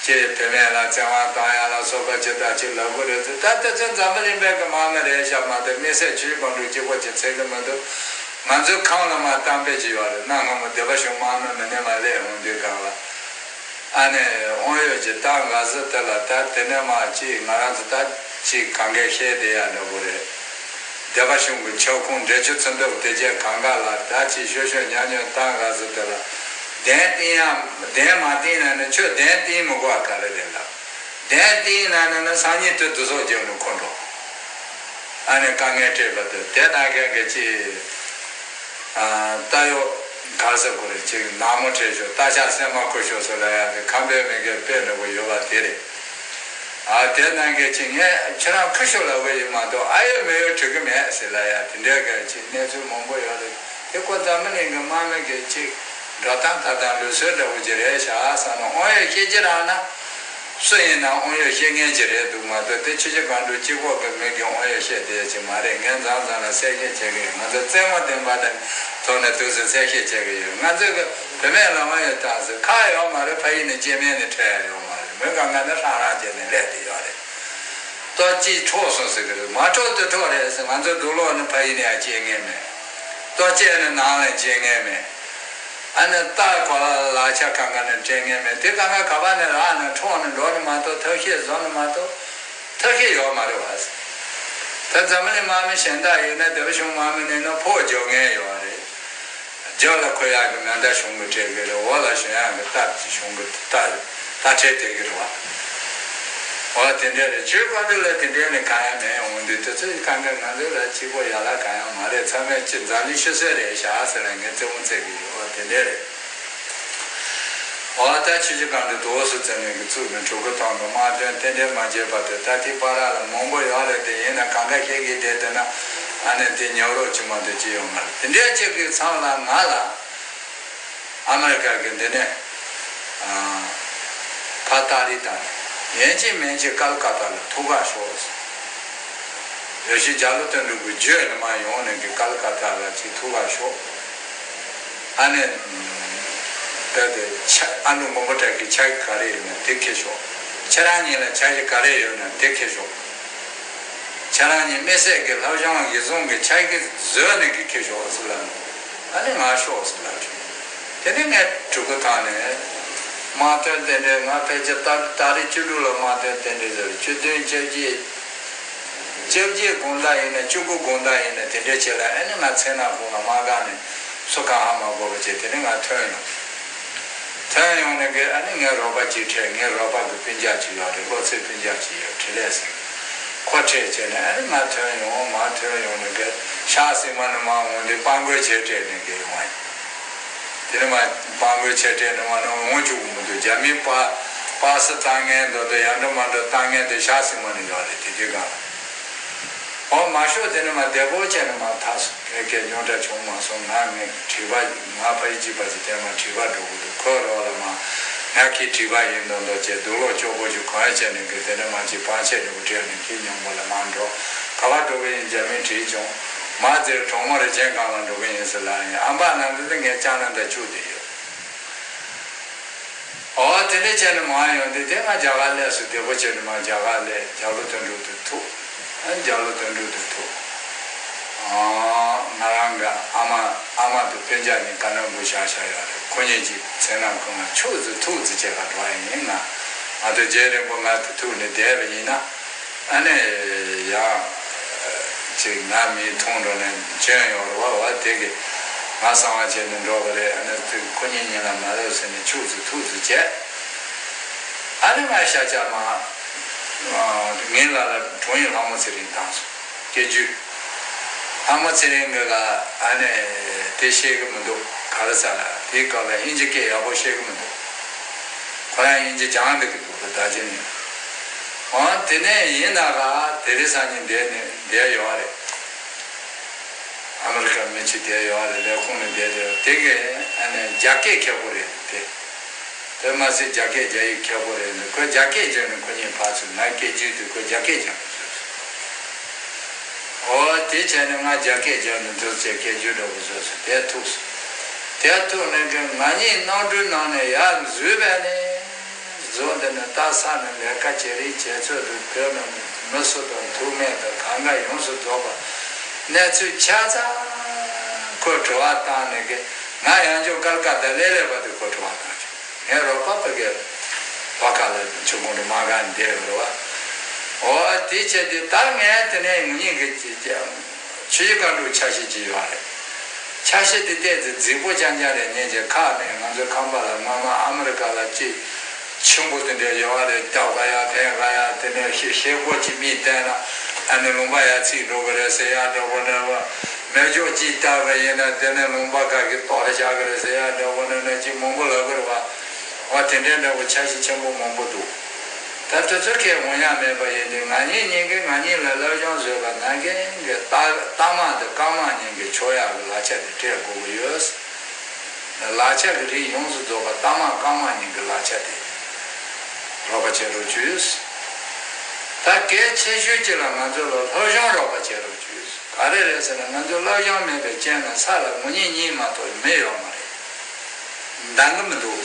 ཅེས་བུད་མེད་ལ་བཙན་དབང་བཏང་ཡ་ལ་སོགས་པ་ཇི་ལྟར་ཅིག་ལབ་དགོས་རེད་ཟེར། ད་ལྟ་ཚུན་འཛམ་བུ་གླིང་པའི་གི་དམག་མི་རེད་ཤག་མ་གཏོགས་དམིགས་བསལ་ཆུ་བཞི་སྒང་དྲུག་གཅིག་པོ་ཅིག་འཚོལ་གི་མི་འདུག་ང་ཚོའི་ཁམས་ལ་མ་གཏམ་དཔེ་ཅིག་ཡོད་རེད། གནའ་སྔ་མོ་སྡེ་པ་གཞུང་དམག་མི་མི་ནེ་མ་སླེབས་འོང་དུས་སྒང་ལ་ཨ་ནེ་དབང་ཡོད་ཀྱི་རྟ་འགའ་ཟིག་དེ་ལ། ད་དེ་ནས་མ་ཅིག་ང་རང་ཚོ་ད་ཅིག་གང་གས་བཤད་བསྡད་ཡ་འདྲ་པོ་རེད། སྡེ་པ་གཞུང་གི་ཁྱབ་ཁོངས་འབྲེལ་ཆོད་ཚུན་ཐུབ་དེ་རྗེས་གང་ག་ལ་ད་ཅིག་ཤོད་ཤོད་ཉག་ཉོག་བཏང་ག་ཟེར་དེ་ལ། གདན་བཏིང་ཡ། གདན་མ་བཏིང་ན་ནི་ཁྱོད་གདན་བཏིང་མི་དགོས་པ་ག་རེ་རེད་ལ། གདན་བཏིང་ན་ནི་ནི་སང་ཉིན་དུ་དུ་སོགས་རྒྱབ་ནས་འཁོར་འགྲོ། ཨ་ནི་དཀའ་ངལ་འཕྲད་པ་དེ་དེ་ན་གན་གི་ཅིག་ད་ཡོ་ག་ཟེར་དགོས་རེད། ཅིག་ནག་མོ་འཕྲད་ཤོག་རྟ་ཤག་སྲན་མ་ཁུར་ཤོག་ཟེར་ལབ་ཡ་དེ་ཁམས་པའི་མི་སྒེར་དཔེ་འདྲ་པོ་ཡོད་པ་དེ་རེད། ཨ་དེ་ནང་གི་ཅིག་ངས་ཁྱེད་རང་ཁུར་ཤོག་ལབ་གི་ཡིན་མ་གཏོགས་ཨ་ཡོད་མེ་ཡོད་དྲི་གི་མེད་ཟེར་ལབ་ཡ་དེ་འདྲའི་གི་ཅིག་གནས་ཚུལ་མང་པོ་ཡོད་རེད། དེ་ཁོ་འཛམ་བུ་གླིང་གི་དམག་མི་གི་ཅིག་འགྲོ་སྟངས་ཐབས་དང་ལུགས་སྲོལ་འདྲ་པོ་ཅིག་རེད་ཤག་བསམ་ན། དབང་ཡོད་བཤད་ཀྱི་རག་ན་སུ་ཡིན་ན་དབང་ཡོད་བཤད་མཁན་ཅིག་རེད་འདུག་མ་གཏོགས་དེ་ཆུ་བཞི་སྒང་དྲུག་གཅིག་པོ་གི་མི་གི་དབང་ཡོད་བཤད་བསྡད་ཅིག་མ་རེད། ངས་མཚམས་མཚམས་ལ་གསལ་བཤད་བྱེད་གི་ཡོད། ང་ཚོ་རྩེད་མོ་འདོན་པ་དང་ཐོག་ནས་དུས་སུ་གསལ་བཤད་བྱེད་གི་ཡོད། ང་ཚོ་གི་བུད་མེད་ལ་དབང་ཡོད་བཏང་ཟེར་ཁག་ཡོད་མ་རེད། ཕ་ཡུལ་ནས་སྐྱེ་དམན་ནས་ཁྲལ་ཡོད་མ་རེད། མི་གང་ག་ནི་ཧྲང་ཧྲང་བྱས་ནས་སླེབས་བསྡད་ཡོད་རེད། ལྟོ་གཅིག་འཕྲོག་སོང་ཟེར་གི་རེད། མ་འཕྲོག་དེ་འཕྲོག་རེད་ཟེར། ང་ཚོ་འབྲོག་ལོག་ནི་ཕ་ཡུལ་ནས་ཡང་སྐྱེ་མཁན་མེད། ལྟོ་སྐྱེས་ནི་ནང་ལ་སྐྱེ་མཁན་མེད། ཨ་ནི་རྟ་གོ་ལ་ལག་ཆ་གང་ག་ནི་སྤྲད་མཁན་མེད། དེ་གང་ག་ག་པ་ནས་རག་ནི་འཕྲོག་ནི་འགྲོ་ནི་མ་གཏོགས་ཐབས་ཤེས་བཟོ་ནི་མ་གཏོགས་ཐབས་ཤེས་ཡོད་མ་རེད་བ། ད་འཛམ་བུ་གླིང་དམག་མི་གཞན་དག་ཡིན་ན་སྡེ་པ་གཞུང་དམག་མི་ནས་ནི་ཕོགས་རྒྱག་མཁན་ཡོད་རེད། རྒྱབ་ལ་འཁོར་ཡག་གི་མེ་མདའ་གཞུང་གིས་སྤྲད་ཀྱི་རེད། འོག་ལ་ཞོན་ཡག་གི་རྟ་གཞུང་གིས་རྟ་རྟ་ཁྲལ་སྤྲད་ཀྱི་རེད་བ། འོ་དེ་འདྲ་རེད། ཆོས་བཀའ་འདྲི་ལ་དེ་འདྲ་ནི་གང་ཡང་མེད། འོང་དུས་དེ་ཚོའི་གང་ག་ང་ཚོ་ལ་གཅིག་པོ་ཡག་ལ་གང་ཡང་མ་རེད། ཚང་མས་ཅི་འཛམ་གླིང་ཤི་གསོན་རེད་ཤག་ཟེར་ལ་ངས་རྩེད་མོ་རྩེ་གི་ཡོད། འོ་དེ་འདྲ་རེད། འོ་ད་ཆུ་བཞི་སྒང་དྲུག་དོགས་སུ་བཙན་གནོན་གྱི་བཙུགས་ནས་གྲུ་གུ་ཐང་དུ་དམག་དོན་ཏན་ཏན་མ་བྱས་པ་དེ་ད་ཐིག་པ་ར་ལ་མང་པོ་ཡོད་རེད། དེ་ཡིན་ན་གང་ག་ཤེས་ཀྱི་བསྡད་དེ་ན་ཨ་ནི་དེ་ཉོ་རོགས་ཅི་མ་གཏོགས་ཅི་ཡོད་མ་རེད། དེ་འདྲའི་ཅིག་གི་མཚམས་ལ་ང་ལ་ཨ་མེ་རི་ཀ་གི་འདི་ནས་ཕ་ཏཱ་ལི་དང་ཡིན་གཅིག་མིན་གཅིག་ཀལ་ཀ་ཏ་ལ་ཐུག་ག་ཤོག་ཟེར། ཡོ་ཤི་རྒྱ་ལོ་དོན་གྲུབ་ཀྱི་རྒྱུད་ནས་མ་ཡོང་ནས་ཀྱི་ཀལ་ཀ་ཏ་ལ་ཅིག་ཐུག་ག་ཤོག་ཨ་ནི། ད་དེ་ཆ་ཨ་ནུ་མགོན་པོ་གྲགས་ཀྱི་ཆ་གི་ག་རེ་ཡོད་ན་དེ་ཁྱེར་ཤོག་ཁྱེད་རང་གཉིས་ལ་ཆ་གི་ག་རེ་ཡོད་ན་དེ་ཁྱེར་ཤོག་ཁྱེད་རང་གཉིས་དམིགས་བསལ་གྱི་ལྷ་བྱང་ཡིད་བཟུང་གི་ཆ་གི་བཟོས་ནས་ཀྱི་ཁྱེར་ཤོག་ཟེར་ལབ་ནས། ཨ་ནི་ང་ཤོག་ཟེར་ལབ་བྱུང་། དེ་ནས་ངས་གྲུ་གུ་ཐང་ནས་དམག་དོན་རྟེན་འབྲེལ། ང་ཕལ་ཆེར་ཏ་ཏ་རིག་བཅུ་དྲུག་ལ་དམག་དོན་རྟེན་འབྲེལ་ཟེར། བཅུ་བདུན་བཅོ་བརྒྱད། བཅོ་བརྒྱད་དགོང་དག་ཡིན་ན་བཅུ་དགུ་དགོང་དག་ཡིན་ན་དེ་འདྲའི་ཆེད་ལ་ཨ་ནི་ང་མཚན་ནག་ཁོང་ལ་དམག་སྒར་ནས་སུ་གང་ཧ་མ་གོ་བ་བྱས་དེ་ནས་ང་ཐོན་ཡོང་། ཐོན་ཡོང་ནས་གི་ཨ་ནི་ངའི་རོགས་པ་གཅིག་འཕྲད། ངའི་རོགས་པ་གི་སྤུན་ཀྱག་གཅིག་ཡོད་རེད། ལྷོ་ཚེ་སྤུན་ཀྱག་གཅིག་ཡོད། འཕྲིན་ལས་ཟེར། ཁོ་འཕྲད་བྱས་ནས་ཨ་ནི་ང་ཐོན་ཡོང་། མར་ཐོན་ཡོང་ནས་གི་ཤག་སི་མ་ནི་མར་འོང་དུས་དཔའ་མགོའི་ཆས་སྤྲས་ནས་གི་ཡོང་བ་ཡིན། དེ་ནས་མར་དཔའ་མགོའི་ཆས་སྤྲས་ནས་མར་ནི་འོང་བཅུག་གི་མི་འདུག་རྒྱ་མིའི་པ་པ་སི་བཏང་མཁན་འདུག་དེ་ཡར་འགྲོ་མར་འགྲོ་བཏང་མཁན་དེ་ཤག་སི་མ་ནི་ཡོད་རེད། དེ་དུས་སྒང་ལ། འོ་མ་ཤོག་དེ་ནི་མ་བདེ་པོ་བྱས་ནས་མ་ཐག་སོང་། ངས་སྐད་ཉོ་འདྲ་བྱུང་མ་སོང་། ང་ངས་བྲིས་པ་ང་ཕ་ཡི་གཅིག་པ་ཅིག་དེ་མ་བྲིས་པ་འགྲོ་གི་འདུག་ཁོས་རོགས་ལ་མ་ང་གིས་བྲིས་པ་ཡིན་མདོག་མདོག་བྱས་སྡུག་ལོག་སྐྱོ་པོ་ཞིག་གང་ཡང་བྱས་ནས་གི་དེ་ནི་མ་ཅིག་བང་ཆེན་འགྲོ་གི་བྲིས་ནས་ཁྱི་ཉོན་པོ་ལ་མ་འགྲོ། ག་པར་འགྲོ་གི་ཡིན་རྒྱ་མིས་བྲིས་བྱུང་། མ་ཟེར་གྲོགས་མོ་རེ་ཆེན་གང་ལ་འགྲོ་གི་ཡིན་ཟེར་ལ་ཡིན། ཨམ་པ་ནང་དུ་དེ་ངས་ལྕང་ལ་འདི་བཅུག་བསྡད་ཡོད། ཨོ་དེ་འདྲ་བྱས་ནས་མ་ཡོང་དུས་དེ་ང་རྒྱ་གར་སླེབས་སོང་། བདེ་པོ་བྱས་ནས་མ་རྒྱ་གར་སླེབས། རྒྱ་ལོ་དོན་གྲུབ་དེ་ཐུག་ཨ་རྒྱ་ལོ་དོན་གྲུབ་དེ་ཐུག་ཨ་ང་རང་གི་ཨ་མ་ཨ་མ་དང་སྤུན་ཀྱག་གཉིས་ཀ་ནང་བུ་བཞག་བཞག་ཡོད་རེད། ཁོ་གཉིས་ཀྱིས་མཚན་ནམ་ཁོ་ང་ཆུ་ཟིག་ཐུག་ཟིག་བྱས་ག་འགྲོ་བ་ཡིན། ང་ང་ཚོ་རྗེས་རིང་པོ་ང་དེ་ཐུག་ནས་བསྡད་པ་ཡིན་ན། ཨ་ནི་ཡང་ཅིག་ང་མིའི་ཐུང་འགྲོ་ནས་སྐྱོན་ཡོང་རུ་བ་བ་དེ་གི་ང་གསང་བ་བྱས་ནས་འགྲོ་བ་རེད། ཨ་ནི་དེ་ཁོ་གཉིས་གཉིས་ལ་མ་ལབ་ཟེར་ནས་ཆུ་ཚོད་ཐུག་ཚོད་བྱས། ཨ་ནི་ང་ཤ་ཆ་མ་ངའི་ལ་ལ་དྲུང་ཡིག་ལྷ་མོ་ཚེ་རིང་བཏང་སོང་། སྐད་རྒྱུ། ལྷ་མོ་ཚེ་རིང་གི་ལ་ཨ་ནི་དེ་ཤེས་གི་མི་འདུག་ག་རེ་ཟ་ལ་དེའི་སྐབས་ལ་དབྱིན་ཇི་སྐད་ཡག་པོ་ཤེས་གི་མི་འདུག་ཁོ་རང་དབྱིན་ཇི་སྦྱང་འདུག་གི་འདུག་གི་ད་ཅི་ནས། འོ་དེ་ནས་ཡིན་ན་ར་དེ་རིང་སང་ཉིན་བསྡད་ནས་བསྡད་ཡོད་རེད། ཨ་མི་རི་ཀ་མི་གཅིག་བསྡད་ཡོད་རེད། ལས་ཁུངས་ནས་བསྡད་དེ་དེ་གས་ཨ་ནི་རྒྱ་སྐད་མཁས་པོ་རེད་དེ། དེ་མ་ཟད་རྒྱ་སྐད་རྒྱ་ཡིག་མཁས་པོ་རེད་འདུག་ཁོས་རྒྱ་སྐད་སྦྱང་ནས་ཁོ་གཉིས་ཕར་ཚུར་ང་སྐད་རྒྱུད་དུ་ཁོས་རྒྱ་སྐད་སྦྱང་དགོས་བཟོས་སོང་། འོ་དེ་བྱས་ནས་ང་རྒྱ་སྐད་སྦྱང་ནས་འདུག་ཅེས་སྐད་རྒྱུད་འགྲོ་དགོས་བཟོས་སོང་། དེ་ཐུག་སོང་། དེ་ཐུག་ནས་ཀྱི་ང་གཉིས་གནམ་གྲུའི་ནང་ནས་ཡར་འཛུལ་བས་ནས། བཟོ་འདི་ནི་ལྟ་ས་ནི་ལས་ཀ་བྱེད་རིགས་བྱེད་ཚུལ་དུ་བོད་ནང་མི་སུ་དང་ཐུག་མེད་དང་གང་ག་ཡོངས་སུ་རྫོགས་པ་གནས་ཚུལ་ཆ་ཚང་ཁོས་དྲི་བ་བཏང་ནས་ཀྱི་ང་ཡང་ཅུང་སྐར་ཀ་དང་ལེ་ལེ་བ་དུ་ཁོས་དྲི་བ་བཏང་བྱུང་། ངའི་རོགས་པ་ཕ་གི་བ་ཁ་ལ་ཆུ་ཁོང་དུ་མ་ག་འདས་རོ་བ། འོ་དེ་བྱས་དུས་ད་ངས་དེ་ནས་ངེད་གཉིས་ཀྱི་ཅི་ཅི་ཆུ་བཞི་སྒང་དྲུག་ཆ་ཤས་ཅིག་ཡོད་རེད། ཆ་ཤས་དེ་ཏོག་ཙམ་རྫིག་པོ་རྐྱང་རྐྱང་རེད། ཉན་གྱི་ཁག་ནས་ང་ཚོའི་ཁང་པ་ལ་སྔོན་མ་ཨ་མི་རི་ཀ་ལ་ཅིག་ཆུན་པོ་དེ་འདྲ་ཡོད་རེད། སྟབས་ག་ཡ་ཕན་ག་ཡ་དེ་ནས་ཤེ་ཤེ་སྒོ་ཅིག་མིག་བསྟན་ན་ཨ་ནི་ལུང་པ་ཡ་ཚིག་འགྲོ་གི་རེད་ཟེར་ཡ་འདྲ་པོ་འདྲ་པོ། མེ་སྒྱོགས་ཅིག་བཏབ་པ་ཡིན་ན་དེ་ནས་ལུང་པ་ག་གི་གཏོར་བཞག་གི་རེད་ཟེར་ཡ་འདྲ་པོ་འདྲ་འདྲ་ཅིག་མང་པོ་ལབ་གི་རེད་བ། འོ་དེ་འདྲའི་འདྲ་པོ་ཆ་ཤས་ཆེན་པོ་མང་པོ་འདུག་ད་དེ་ཚོ་ཁས་འོང་ཡ་མེད་པ་ཡིན་ཏེ་ང་གཉིས་གཉིས་ཀས་ང་གཉིས་ལ་སློབ་སྦྱོང་བཟོས་པ་ན་མཁན་གྱི་རྟ་རྟ་དམག་དང་རྐང་དམག་གཉིས་ཀྱི་ཆོག་ཡག་གི་ལག་ཆ་དེ་སྤྲད་དགོས་ཀྱི་ཡོད། ལག་ཆ་གི་རིགས་ཡོངས་སུ་རྫོགས་པ་རྟ་དམག་རྐང་དམག་གཉིས་ཀྱི་ལག་ཆ་དེ་རོགས་པ་བྱེད་རོགས་བྱོས། ད་གལ་ཆེ་ཤོས་གཅིག་ལ་ང་ཚོ་ལ་སློབ་སྦྱོང་རོགས་པ་བྱེད་རོགས་བྱོས། ག་རེ་རེད་ཟེར་ན་ང་ཚོ་སློབ་སྦྱོང་མེད་པའི་རྐྱེན་ལ་ས་ལ་ངུ་ཉིན་གཉིས་མ་གཏོགས་མེ་ཡོད་མ་རེད། འདང་གི་མི་འདུག་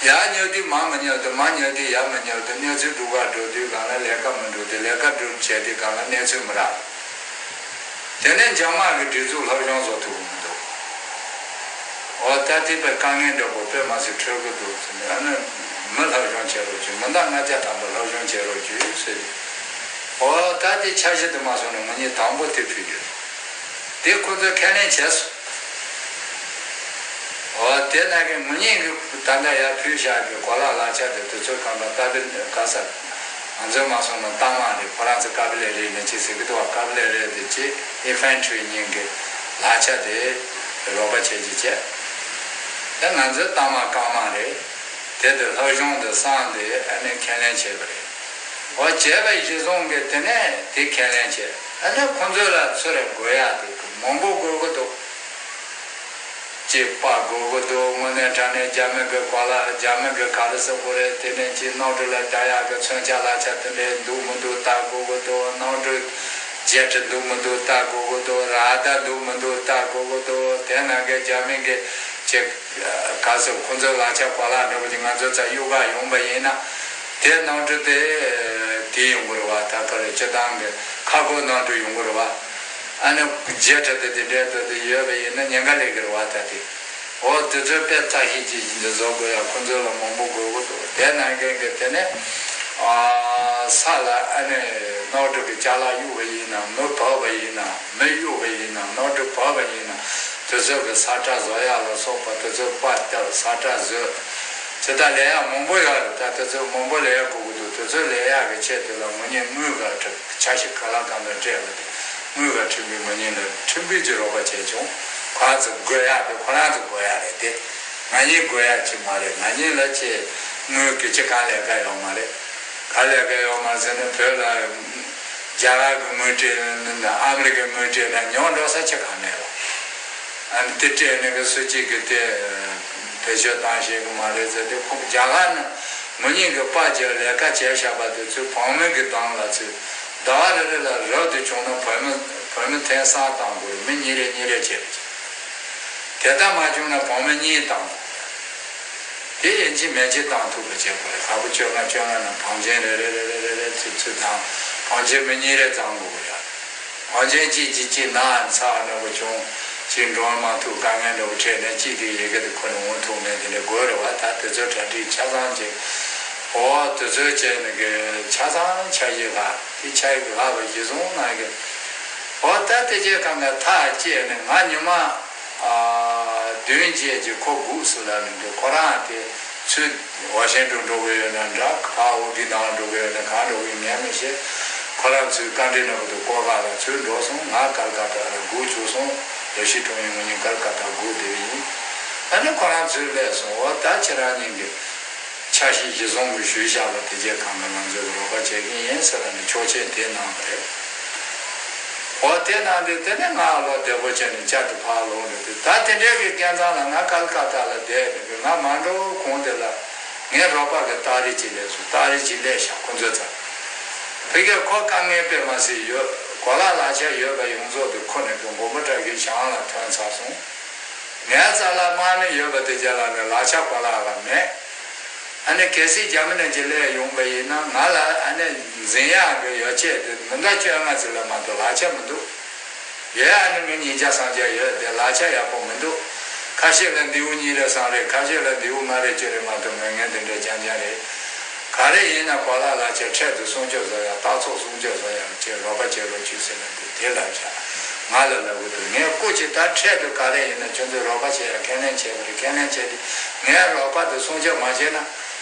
ཡར་ཉོ་དུས་མར་མི་ཉོ་དུས་མར་ཉོ་དུས་ཡར་མི་ཉོ་དུས་གནས་ཚུལ་སྡུག་ག་འགྲོ་དུས་གང་ལ་ལས་ཀ་མི་འགྲོ་དུས་ལས་ཀ་སྒྲུབ་བྱས་དུས་གང་ལ་གནས་ཚུལ་མི་རག་དེ་ནས་འཇབ་དམག་གི་སྒྲིག་འཛུགས་སློབ་སྦྱོང་བཟོ་ཐུབ་ཀྱི་མི་འདུག་འོ་ད་ཐིག་པའི་དཀའ་ངལ་འདྲ་པོ་དཔེ་མ་སྲིད་འཕྲོད་ཀྱི་འདུག་ཟེར་ནས་ཨ་ནི་མི་སློབ་སྦྱོང་བྱེད་རོགས་བྱོས། མི་འདང་ལྔ་བརྒྱ་ཐམ་པ་སློབ་སྦྱོང་བྱེད་རོགས་བྱོས་ཟེར་ཏེ། འོ་ད་དེ་འཆར་གཞི་དུ་མ་སོང་ནས་ངེད་གཉིས་དང་པོ་དེ་ཕུལ་རྒྱུ་རེད། དེ་ཁོ་ཚོས་ཁས་ལེན་བྱས་སོང་། འོ་དེ་ན་གི་ངེད་གཉིས་ཀྱི་ད་ལྟ་ཡར་ཕུལ་བཞག་གི་གོ་ལ་ལག་ཆ་དེ་དུས་ཚོད་གང་ལ་ལྟ་བུ་ག་ས་ང་ཚོས་མ་སོང་ན་རྟ་དམག་རེད། ཁོ་རང་ཚོ་ཀ་བི་ལེ་རི་ནས་ཅི་ཟེར་གི་འདུག་བ། ཀ་བི་ལེ་རི་དེ་ཅི་ཨིན་ཕན་ཊི་རི་གཉིས་ཀྱི་ལག་ཆ་དེ་རོགས་པ་བྱེད་ཀྱི་བྱས། ད་ང་ཚོའི་རྟ་དམག་རྐང་དམག་རེད། དེ་དུ་སློབ་སྦྱོང་དུ་བསམ་སྟེ་ཨ་ནི་ཁས་ལེན་བྱས་པ་རེད། འོ་བྱས་པ་གཞི་བཟུང་གི་དེ་ནས་དེ་ཁས་ལེན་བྱས། ཨ་ནི་ཁོང་ཚོ་ལ་ཚུར་རེ་དགོས་ཡག་དེ་མང་པོ་དགོས་ཀྱི་འདུག་ཅེས་པ་དགོས་ཀྱི་འདུག་དངོས་གནས་དྲང་གནས་རྒྱ་མི་གི་གོ་ལ་རྒྱ་མི་གི་ག་རེ་ཟེར་དགོས་རེད། དེ་ནས་ཅིག་གནམ་གྲུ་ལ་རྒྱག་ཡག་གི་མཚོན་ཆ་ལག་ཆ་དེ་འདྲས་འདུག་མི་འདུག་ལྟ་དགོས་ཀྱི་འདུག་གནམ་གྲུ་ཇེ་ཊི་འདུག་མི་འདུག་ལྟ་དགོས་ཀྱི་འདུག་ར་ད་འདུག་མི་འདུག་ལྟ་དགོས་ཀྱི་འདུག་དེ་ནང་གི་རྒྱ་མི་གི་ཅིག་ག་ཟེར་ཁོ་ཚོའི་ལག་ཆ་གོ་ལ་འདྲ་པོ་ཅིག་ང་ཚོ་རྩ་གཡུག་ག་ཡོང་པ་ཡིན་ན་དེ་གནམ་གྲུ་དེ་དེ་ཡོང་གི་རེད་བ། ད་ག་རེ་སྤྱི་བཏང་གི་ཁ་སྒོ་གནམ་གྲུ་ཡོང་གི་རེད་བ། ཨ་ནི་ཇེ་ཊི་དེ་དེ་འདྲའི་དོ་དེ་ཡོད་པ་ཡིན་ན་ཉེན་ཁ་སླེབས་ཀྱི་རེད་བ། ད་དེ་འོ་དེ་ཚོའི་དཔེ་རྩ་ཤེས་ཀྱིས་འདི་བཟོ་དགོས་ཡ། ཁོ་ཚོ་ལ་མང་པོ་དགོས་ཀྱི་འདུག་དེ་ནང་བཞིན་གྱི་དེ་ནས་ཨ་ས་ལ་ཨ་ནི་གནམ་གྲུ་གི་ཅ་ལག་གཡུག་པ་ཡིན་ན་མི་བབས་པ་ཡིན་ན་མི་གཡུག་པ་ཡིན་ན་གནམ་གྲུ་བབས་པ་ཡིན་ན་དེ་ཚོ་གི་ས་ཁྲ་བཟོ་ཡ་ལ་སོགས་པ་དེ་ཚོ་པར་བཏབ་ས་ཁྲ་བཟོས། ཇི་ལྟར་ལས་ཡ་མང་པོ་ཡོད་རེད། ད་དེ་ཚོ་མང་པོ་ལས་ཡ་དགོས་ཀྱི་འདུག་དེ་ཚོ་ལས་ཡ་གི་ཆེད་དུ་ལ་ངོ་ཉེས་དངུལ་ག་ཁྲི་ཆ་ཤས་ག་ལ་གང་དུ་སྤྲད་པ་དེ་དངུལ་ག་ཁྲི་མི་ངོ་ཉེས་ལ་ཁྲིམས་དཔོན་གྱིས་རོགས་པ་བྱས་བྱུང་། ཁོ་རང་ཚོ་དགོས་ཡ་དེ་ཁོ་རང་ཚོ་དགོས་ཡ་རེད་དེ། ང་གཉིས་དགོས་ཡ་ཅིག་མ་རེད། ང་གཉིས་ལ་ཅེས་དངུལ་གི་ཅི་གང་ལས་ཀ་ཡོད་མ་རེད། ག་ལས་ཀ་ཡོད་མ་རེད་ཟེར་ན་བོད་ལ་ རྒྱ་གར་གྱི་དངུལ་སྤྲད་ན་དང་ཨ་མི་རི་ཀའི་དངུལ་སྤྲད་ན་ཉོ་འགྲོ་ས་ཆ་གང་མེད་ལ། ཨ་ནི་དེ་སྤྲད་ནས་གི་སུ་གཅིག་གིས་དེ་བེད་སྤྱོད་བཏང་ཤེས་གི་མ་རེད་ཟེར་ཏེ། ཁོ་རྒྱ་གར་ནང་ངོ་རྙིང་གི་པར་རྒྱག་ལས་ཀ་བྱས་བཞག་པ་དེ་ཚོའི་བང་མི་གི་གདང་ལ་ཚུད། ཟླ་བ་རེ་རེ་ལ་རབ་ཏུ་བྱུང་ན་བོད་མི་བོད་མི་ཐེངས་གསུམ་བཏང་དགོས་རེད། མི་གཉིས་རེ་གཉིས་རེ་བྱས་པ་བྱས། དེ་ལྟར་མ་བྱུང་ན་བང་མི་གཉིས་བཏང་དགོས་རེད། དེ་ཡིན་གཅིག་མིན་གཅིག་བཏང་ཐུབ་པ་བྱེད་དགོས་རེད། ཁ་པོ་བཅོ་ལྔ་བཅོ་ལྔ་ནང་བང་ཆེན་རེ་རེ་རེ་རེ་རེ་རེ་ཚུད་ཚུད་དང་། བང་ཆེན་མི་གཉིས་རེ་བརྫང་དགོས་རེད། བང་ཆེན་གཅིག་གཅིག་གཅིག་ན་ཚ་འདྲ་པོ་བྱུང་། གཅིག་འགྲོ་མ་ཐུབ། དཀའ་ངལ་འདྲ་པོ་འཕྲད་ནས་གཅིག་དེ་ཡི་གེ་དེ་ཁོ་ནས་འོང་ཐུབ་མེད་དེ་འདྲ་དགོས་རེད་བ། ད་དེ་ཚོ་གྲ་སྒྲིག་ཆ་ཚང་བྱེད། འོ་དེ་ཚོ་བྱས་ནས་གི་ཆ་ཚང་ཆ་ཞིག་ལ་དེ་ཆ་ཞིག་ལ་བ་གཞི་བཟུང་གནང་གི། འོ་ད་དེ་རྗེས་གང་ག་ཐག་བཅད་ནས་ང་ཉི་མ། ཨ། བདུན་བཅས་ཀྱི་ཁོ་སྒུག་སུ་ལ་ནི་འདུག་ཁོ་རང་དེ་ཚུར་ཝ་ཤིང་ཏོན་འགྲོ་གི་ཡོད་ན་འདྲ། ཕར་ཨོ་པི་ནང་འགྲོ་གི་ཡོད་ན་གང་འགྲོ་གི་ངས་མི་ཤེས། ཁོ་རང་ཚོའི་བཀའ་འདྲི་ནང་དུ་ཀོ་ཀ་ལ་ཚུར་འགྲོ་སོང་། ང་ཀལ་ཀ་ཏ་ལ་སྒུག་བཅུག་སོང་། ལོ་ཤི་ཁྲོང་ཡིན་ངོ་ཉིན་ཀལ་ཀ་ཏ་སྒུག་བསྡད་ཡིན། ཨ་ནི་ཁོ་རང་ཚུར་སླེབས་སོང་། འོ་ད་ཁྱེད་རང་གཉིས་ཀྱི་འཆར་གཞི་གཞི་བཟུང་གི་ཞུས་བཞག་པ་དེ་རྗེས་གང་ག་ང་ཚོས་རོགས་པ་བྱེད་ཀྱི་ཡིན་ཟེར་ནས་ཆོག་མཆན་དེ་གནང་བ་རེད། འོ་དེ་གནང་དུས་དེ་ནས་ང་བློ་བདེ་པོ་བྱས་ནས་བསྐྱར་དུ་ཕར་ལོག་འགྲོ་དུས། ད་དེ་འདྲའི་གི་སྐལ་བཟང་ལ་ང་ཀལ་ཀ་ཏ་ལ་བསྡད་ནས་གི་ང་མ་འགྲོ་གོང་དེ་ལ་ངའི་རོགས་པ་གི་སྟག་རི་གཅིག་སླེབས་སོང་། སྟག་རི་གཅིག་སླེབས་ཤག་ཁོ་ཚོའི་རྩར། ཕ་གིར་ཁོ་དཀའ་ངལ་དཔེ་མ་སྲིད་ཡོད། གོ་ལ་ལག་ཆ་ཡོད་པ་ཡོངས་རྫོགས་དེ་ཁོ་ནས་གི་མགོན་པོ་བཀྲ་ཤིས་ཞང་ལ་ཐོན་ཚར་སོང་། ངའི་རྩ་ལ་དམག་མི་ཡོད་པ་དེ་རྒྱ་ལ་ནི་ལག་ཆ་གོ་ལ་ལ་མེད། ཨ་ནི་གལ་སྲིད་རྒྱ་མི་རྣམས་ཀྱིས་སླེབས་ཡོང་པ་ཡིན་ན་ང་ལ་ཨ་ནི་འཛིན་ཡག་གི་ཡོ་བྱད་དེ་མི་འདྲ་བཅོ་ལྔ་ཙམ་ལས་མ་གཏོགས་ལག་ཆ་མི་འདུག་ཡོད་ཨ་ནི་མི་ཉིས་བརྒྱ་སུམ་བརྒྱ་ཡོད་དེ་ལག་ཆ་ཡག་པོ་མི་འདུག་ཁ་ཤས་ལ་མདེའུ་གཉིས་རེ་གསུམ་རེ། ཁ་ཤས་ལ་མདེའུ་ལྔ་རེ་བཅུ་རེ་མ་གཏོགས་མེད། ངན་དེ་འདྲ་རྐྱང་རྐྱང་རེད། ག་རེ་ཡིན་ན་གོ་ལ་ལག་ཆ་འཕྲལ་དུ་སྲུང་སྐྱོབ་བཟོ་ཡག་སྟག་ཚོགས་སྲུང་སྐྱོབ་བཟོ་ཡག་ཅེས་རོགས་པ་བྱེད་རོགས་བྱོས་ཟེར་ལབ་དུས་དེ་ལབ་བྱ། ང་ལ་ལབ་གི་འདུག་ངས་སྐུ་མཁྱེན་ད་འཕྲལ་དུ་ག་རེ་ཡིན་ན་ཁྱོད་ཚོས་རོགས་པ་བྱེད་ཡག་ཁས་ལེན་བྱས་པ་རེད། ཁས་ལེན་བྱས་ཏེ་ངའི་རོགས་པ་དེ་སྲུང་སྐྱོབ་མ་བྱས་ན།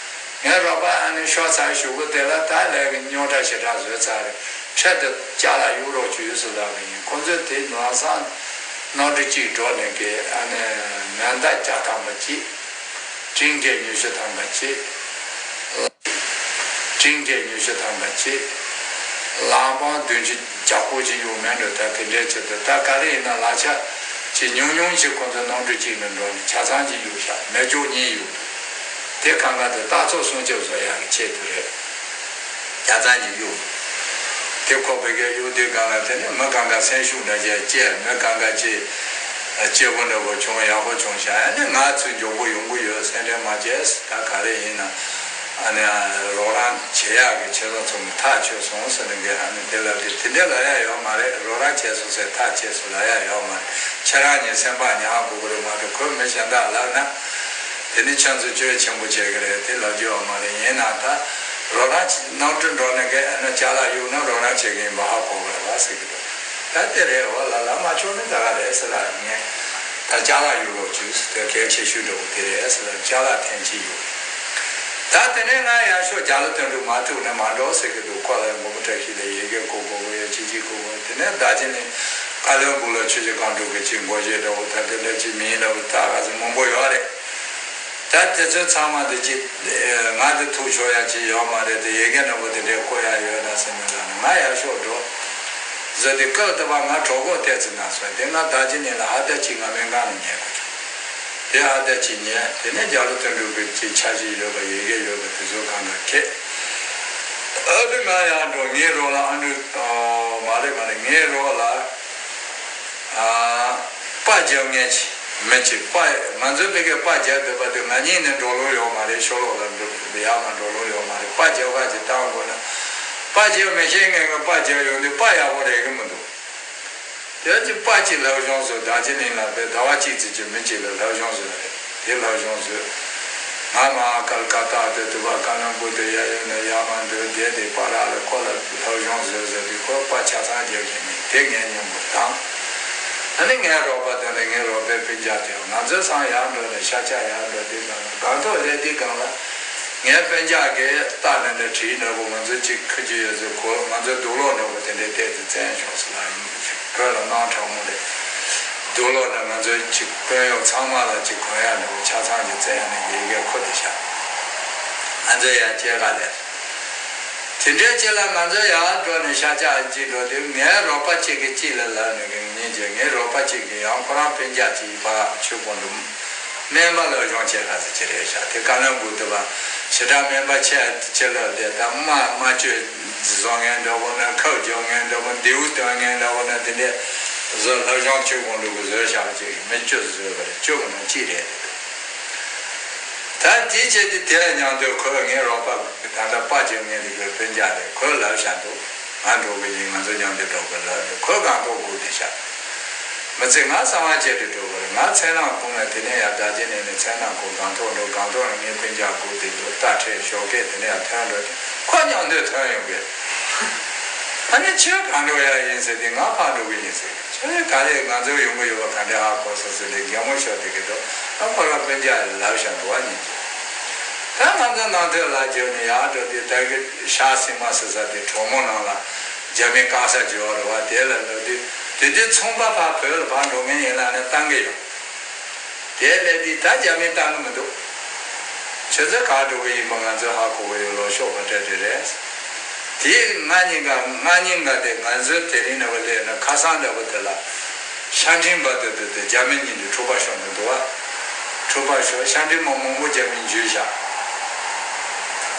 ངའི་རོགས་པ་ཨ་ནི་ཤོར་ཚར་གཞུག་གུ་དེ་ལ་ད་ལས་ཀྱི་རྙོག་དྲ་ཞེ་དྲག་བཟོས་ཚར་རེད། འཕྲལ་དུ་ཅ་ལག་གཡུག་རོགས་བྱོས་ཟེར་ལབ་གི་ཡིན། ཁོ་ཚོས་དེ་ལམ་སང་གནམ་གྲུ་གཅིག་འགྲོ་ནས་གི་ཨ་ནི་མེ་མདའ་བརྒྱ་ཐམ་པ་གཅིག་ཀྲིང་ཀྲེ་ཉི་ཤུ་ཐམ་པ་གཅིག་ཀྲིང་ཀྲེ་ཉི་ཤུ་ཐམ་པ་གཅིག་ལག་འཕང་བདུན་ཅུ་བརྒྱ་སྐོར་ཅིག་གཡུགས་མེད་འགྲོ། ད་དེ་འདྲའི་ཆེད་དུ་ད་ག་རེ་ཡིན་ན་ལག་ཆ་ཅིག་ཉུང་ཉུང་ཅིག་ཁོ་ཚོ་གནམ་གྲུ་གཅིག་ནང་འགྲོ་ནས་ཆ་ཚང་ཅིག་གཡུགས་བཞག་མེ་སྒྱོགས་གཉིས་གཡུགས་འདུག་དེ་གང་ག་དེ་སྟག་ཚོགས་སྲུང་སྐྱོབ་བཟོ་ཡག་གི་ཆེད་དུ་རེད། ཆ་ཚང་ཅིག་གཡུགས་འདུག་དེ་ཁོ་ཕ་གིར་གཡུགས་དུས་སྒང་ལ་དེ་ནས་མི་གང་ག་སེམས་ཤུགས་འདྲ་ཅིག་སྐྱེས། མི་གང་ག་ཅིག་སྐྱིད་པོ་འདྲ་པོ་བྱུང་། ཡག་པོ་བྱུང་ཤག་ཨ་ནི་ང་ཚོ་མགྱོགས་པོ་ཡོང་གི་ཡོད། སེམས་ཁྲལ་མ་བྱེད། ད་ག་རེ་ཡིན་ན་ཨ་ནི་རོགས་རམ་བྱེད་ཡག་གི་ཆེད་དུ་ཚོགས་མི་ཐག་ཆོད་སོང་ཟེར་ནས་གི་ཨ་ནི་དེ་ལབ་དུས་དེ་འདྲ་ལབ་ཡག་ཡོད་མ་རེད། རོགས་རམ་བྱས་སོང་ཟེར་ཐག་བཅད་སོང་ལབ་ཡག་ཡོད་མ་རེད། ཁྱེད་རང་གཉིས་སེམས་པ་ཉར་དགོས་ཀྱི་རེད་མ་གཏོགས་ཁོས་མི་གཞན་དག་ལབ་ན་དེ་ནི་ཁྱེད་ཚོ་སྐྱོན་ཆེན་པོ་བྱེད་ཀྱི་རེད། དེ་ལབ་རྒྱུ་ཡོད་མ་རེད། ཡིན་ན་ད་རོགས་རམ་བྱེད་གནམ་གྲུ་འགྲོ་ནས་གི་ཨ་ནི་ཅ་ལག་གཡུགས་ན་རོགས་རམ་བྱེད་ཀྱི་ཡིན་པ་ཧ་གོ་གི་རེད་བ་ཟེར་གི་འདུག་ད་དེ་རེད། འོ་ལ་ལ་མ་ཆོག་ནི་ད་ག་རེད་ཟེར་ལ་ངས་ད་ཅ་ལག་གཡུག་རོགས་བྱོས་ཟེར། དེ་གལ་ཆེ་ཤོས་འདྲ་པོ་དེ་རེད་ཟེར་ལ་ཅ་ལག་ཐེངས་གཅིག་གཡུགས། ད་དེ་ནས་ང་ཡར་ཤོག་རྒྱ་ལོ་དོན་གྲུབ་མ་ཐུག་ན་མ་འགྲོ་ཟེར་གི་འདུག་ཁོ་ལ་མགོན་པོ་བཀྲ་ཤིས་ལ་ཡི་གེ་བསྐུར་དགོས་ཀྱི་ཡོད། ཅི་ཅི་བསྐུར་དགོས། དེ་ནས་ད་ཅི་ནས་བཀའ་བློན་སྦུག་ལ་ཆོས་ཀྱི་སྒང་དྲུག་གི་ཅིག་འགོ་བཞེས་འདྲ་པོ་ད་དེ་འདྲ་ཅིག་མིན་འདྲ་པོ་ད་ག་ཚོད་མང་པོ་ཡོད་རེད། ད་དེ་ཚོ་ཚང་མ་དེ་ཅི། ང་དེ་ཐུག་ཆོག་ཡ་ཅི་ཡོད་མ་རེད་དེ། ཡི་གེ་འདྲ་པོ་དེ་འདྲའི་བསྐུར་ཡ་ཡོད་ན་ཟེར་ནས་ལབ་ནས་ང་ཡར་ཤོག་འགྲོ་ཟེར་དུས་སྐབས་དེ་བ་ང་གྲོད་ཁོག་ཏོག་ཙམ་ན་སོང་། དེ་ང་ད་ཅི་ནས་ལ་ཧ་ད་ཅི་ང་སྨན་ཁང་ནས་ཉལ་དགོས་བྱུང་། དེ་ཧ་ད་ཅི་ཉལ། དེ་ནས་རྒྱ་ལོ་དོན་གྲུབ་ཀྱི་ཅི་འཆར་གཞི་ཡོད་པ་ཡི་གེ་ཡོད་པ་དེ་ཚོ་གང་ག་ཁྱེར། ཨ་དེ་ང་ཡར་འགྲོ། ངའི་རོགས་ལ་ཨ་འབྲུག་མ་རེད་མ་རེད། ངའི་རོགས་ལ། ཨ། པར་རྒྱག་མཁན་ཅིག་མི་གཅིག་པར་ང་ཚོའི་ཕ་གིར་པར་རྒྱག་འདོད་པ་དེ་ང་གཉིས་ནས་འགྲོ་ལོང་ཡོད་མ་རེད། ཤོ་ལོག་ལ་འགྲོ་ཡར་མར་འགྲོ་ལོང་ཡོད་མ་རེད། པར་རྒྱག་པ་ཅིག་བཏང་དགོས་ན། པར་རྒྱག་མི་ཤེས་མཁན་གྱིས་པར་རྒྱག་ཡོང་དུས་པར་ཡག་པོ་རེག་གི་མི་འདུག་དེ་ཅིག་པར་ཅིག་ལྷབ་ཤོག་ཟེར། རྡོ་རྗེ་གླིང་ལ་བས་ཟླ་བ་གཅིག་ཙམ་གྱི་མི་གཅིག་ལ་ལྷབ་ཤོག་ཟེར་བ་རེད། དེ་ལྷབ་ཤོག་ཟེར། ང་མར་ཀལ་ཀ་ཏ་དེ་དུ་བ་ཀ་ལོན་སྦུག་དེ་ཡར་ཡོང་ནས་ཡར་མར་འགྲོ་བསྡད་དེ་པར་རག་ལ་ཁོ་ལ་ལྷབ་ཤོག་ཟེར་ཟེར་དུས་ཁོས་པར་ཆ་ཚང་རྒྱག་གི་མེད། དེ་ངའི་སྙིང་པོ་དང་། ཨ་ནི་ངའི་རོགས་པ་དེ་ནི་ངའི་རོགས་པའི་སྤུན་ཀྱག་དེ་ང་ཚོའི་སང་ཡར་འགྲོ་ནས་ཤར་ཕྱོགས་ཡར་འགྲོ་དེ་ནང་ལ་སྒང་ཐོག་སླེབས་དུས་སྒང་ལ། ངའི་སྤུན་ཀྱག་གིས་རྟ་འདི་འདྲ་བྲིས་འདྲ་པོ་ང་ཚོ་གཅིག་ཁུར་གྱི་ཡོད་ཚེ་གོ། ང་ཚོའི་དུག་ལོག་འདྲ་པོ་དེ་འདྲའི་བལྟས་ཏེ་བཙན་ཤོག་ཟེར་ལ་ཡིན་གྱི་བོད་ལ་སྣང་དྲག་མོ་རེད། དུག་ལོག་འདྲ་ང་ཚོའི་གཅིག་དཔོན་གཡོག་ཚང་མ་ལ་གཅིག་གོན་ཡག་འདྲ་པོ་ཆ་ཚང་གཅིག་བཙལ་ཡག་ནས་ཡི་གེ་ཁུར་ཏེ་བཞག་ང་ཚོའི་ཡར་སྐྱེལ་ག་སླེབས། དེ་འདྲའི་ཅིག་ལ་ང་ཚོ་ཡར་འགྲོ་ནས་ཤར་རྒྱག་ཅིག་འགྲོ་དུས། ངའི་རོགས་པ་གཅིག་གིས་གཅིག་ལ་ལབ་ནས་ངེད་ཀྱི་ངའི་རོགས་པ་གཅིག་གིས་ཡང་ཁོ་རང་སྤུན་ཀྱག་ཅིག་ཕར་ཆོས་སྒོ་འགྲོ། སྨན་པ་ལ་སྦྱོང་བྱེད་ག་ཚོད་ཅིག་རེད་ཤག་དེ་ཀ་ལོན་སྦུག་དུ་བ་ཞེ་དྲག་སྨན་པ་ཆེ་ཆེ་ལབ་དེ། ད་རྨ་རྨ་བཅོས་བཟོ་མཁན་འདྲ་བོ་ན། ཁབ་རྒྱག་མཁན་འདྲ་བོ། མདེའུ་འདོན་མཁན་འདྲ་བོ་ན། དེ་འདྲའི་བཟོ། ལྷ་ལྗོངས་ཆོས་སྒོ་འགྲོ་གི་བཟོས་བཞག་ཅིག་མི་བཅུ་བཟོས་པ་རེད། བཅུ་གི་ནང་གཅིག་རེད། ད་དེའི་ཆེད་དུ་དེ་ལ་མཉམ་དུ་ཁོས་ངའི་རོགས་པ་ད་ལྟ་པ་བྱེད་མཁན་དེ་གི་སྤུན་ཀྱག་རེད། ཁོས་ལབ་བཞག་འདུག་ང་འགྲོ་གི་ཡིན། ང་ཚོ་མཉམ་དུ་འགྲོ་དགོས་ལབ་འདུག་ཁོས་སྒང་ཐོག་སྒུག་བསྡད་ཤག་མི་ཚེ་ང་གསང་བ་བྱས་ཏེ་འགྲོ་དགོས་རེད། ང་མཚན་ནང་ཁུག་ནས་དེ་ནས་ཡར་རྡོ་རྗེ་གླིང་ནས་མཚན་ནང་ཁུག་སྒང་ཐོག་འགྲོ། སྒང་ཐོག་ནས་ངའི་སྤུན་ཀྱག་སྒུག་བསྡད་འདུག་རྟ་ཁྲིད་ཞོགས་ཀས་དེ་ནས་ཡར་ཐོན་འགྲོ་དུས་ཁོ་མཉམ་དུ་ཐོན་ཡོང་གི་ཨ་ནི་ཁྱོད་གང་འགྲོ་ཡ་ཡིན་ཟེར་དུས། ང་ཕར་འགྲོ་གི་ཡིན་ཟེར། ཁྱོད་ག་རེ་ང་ཚོའི་ཡོང་གི་ཡོད་པ་ག་འདྲ་ཧ་གོ་སོང་ཟེར་ཏེ་གད་མོ་ཤོར་བསྡད་ཀྱི་འདུག་ཨ་ཁོ་རང་སྤུན་ཀྱག་ལབ་བཞག་འདུག་བ། ཉིན་གཅིག་ད་ང་ཚོ་ནང་ཐོན་ལ་འབྱོར་ནས་ཡར་འགྲོ་དུས། ད་གི་ཤར་སིང་མ་ཟེར་ས་དེ་གྲོག་མོ་ནང་ལ་རྒྱ་མི་བཀག་ས་འབྱོར་བ་རེད་བ། དེ་ལ་འགྲོ་དུས། དེ་དུས་ཚོང་པ་ཕར་བོད་ལ་ཕར་འགྲོ་མཁན་ཡིན་ལབ་ནས་བཏང་གི་ཡོད། དེ་སླེབས་དུས་ད་རྒྱ་མིས་བཏང་གི་མི་འདུག་ཁྱོད་ཚོ་ག་འགྲོ་གི་ཡིན་པ་ང་ཚོས་ཧ་གོ་གི་ཡོད། ལོ་ཤོག་པ་སྤྲད་དེ་རེད། དེའི་སྔ་ཉིན་ག་སྔ་ཉིན་ག་དེ་ང་ཚོའི་དེ་རིང་འདྲ་བོ་སླེབས་ན་ཁ་སང་འདྲ་བོ་དེ་ལ་ཤ་འཕྲིན་པ་དེ་དེ་དེ་རྒྱ་མི་གཉིས་དེ་འཁྲུག་པ་ཤོར་འདུག་འདུག་བ། འཁྲུག་པ་ཤོར། ཤ་འཕྲིན་པ་མང་པོ་རྒྱ་མིས་འཇུས་བཞག་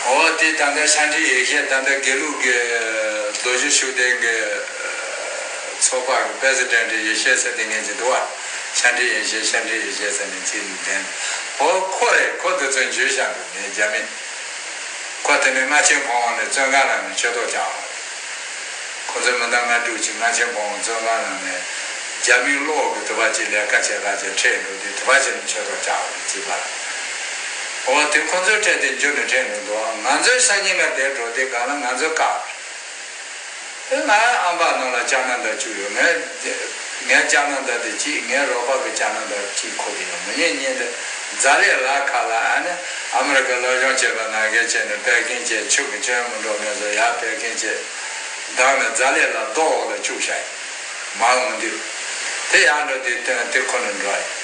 འོ་དེ་ད་ལྟ་ཤ་འཕྲིན་ཡེ་ཤེས། ད་ལྟ་དགེ་ལུགས་ཀྱི་རྡོ་རྗེ་ཤུགས་ལྡན་གྱི་ཚོགས་པ་གི་པེ་སི་ཌེན་ཊི་ཡེ་ཤེས་ཟེར་དེ་ངེད་ཀྱི་འདུག་བ། ཤ་འཕྲིན་ཡེ་ཤེས། ཤ་འཕྲིན་ཡེ་ཤེས་ཟེར་ནས་ཅིག་ལྡན། འོ་ཁོ་རེད། ཁོ་དེ་ཚོ་འཇུས་བཞག་འདུག་ངས་རྒྱ་མི། ཁོ་དེ་ནས་རྔ་ཆེན་བོང་བ་ནས་བཙོན་ཁང་ནང་ནས་ཆོས་ཐོག་བཅར་བ་རེད། ཁོ་ཚོ་མི་ཟླ་ལྔ་དྲུག་ཅིག་རྔ་ཆེན་བོང་བ་བཙོན་ཁང་ནང་ནས་རྒྱ་མིའི་གློག་གི་དུ་བ་ཅིག་ལས་ཀ་བྱེད་ག་ཅིག་ཁྲིད་འགྲོ་དུས། དུ་བ་ཅིག་ནས་ཆོས་ཐོག་བཅར་བ་རེད། ཅིག་པ་རེད། འོ་དེ་ཁོ་ཚོའི་གྲས་དེ་འཇུས་ནས་ཁྲིད་འགྲོ་འདུག་ང་ཚོའི་སང་ཉིན་ང་དེར་འགྲོ་དུས་སྒང་ལ་ང་ཚོའི་བཀག་པ་རེད། དེ་ང་ཨམ་པ་ནང་ལ་ལྕགས་སྣ་འདྲ་བཅུག་ཡོད། ངའི་ངའི་ལྕགས་སྣ་འདྲ་དེ་གཅིག་ངའི་རོགས་པ་གི་ལྕགས་སྣ་འདྲ་གཅིག་ཁུར་གྱི་ཡོད། མི་ཉན་ཉན་དེ་རྫ་ལས་ལ་ཁ་ལ། ཨ་ནི་ཨ་མི་རི་ཀ་སློབ་སྦྱོང་བྱེད་པ་ནང་གལ་ཆེ་ནས་པེ་ཀིན་བྱས། ཆུ་གི་སྐྱོན་མི་འགྲོ་མེད་ཟེར་ཡར་པེ་ཀིན་བྱས་བདག་ནས་རྫ་ལས་ལ་རྡོ་འོག་ལ་བཅུག་བཞག་ཡིན། མ་འོང་དུས་དེ་ཡར་འགྲོ་དུས་དེ་དེ་ཁོ་ནས་འགྲོ་ཡིན།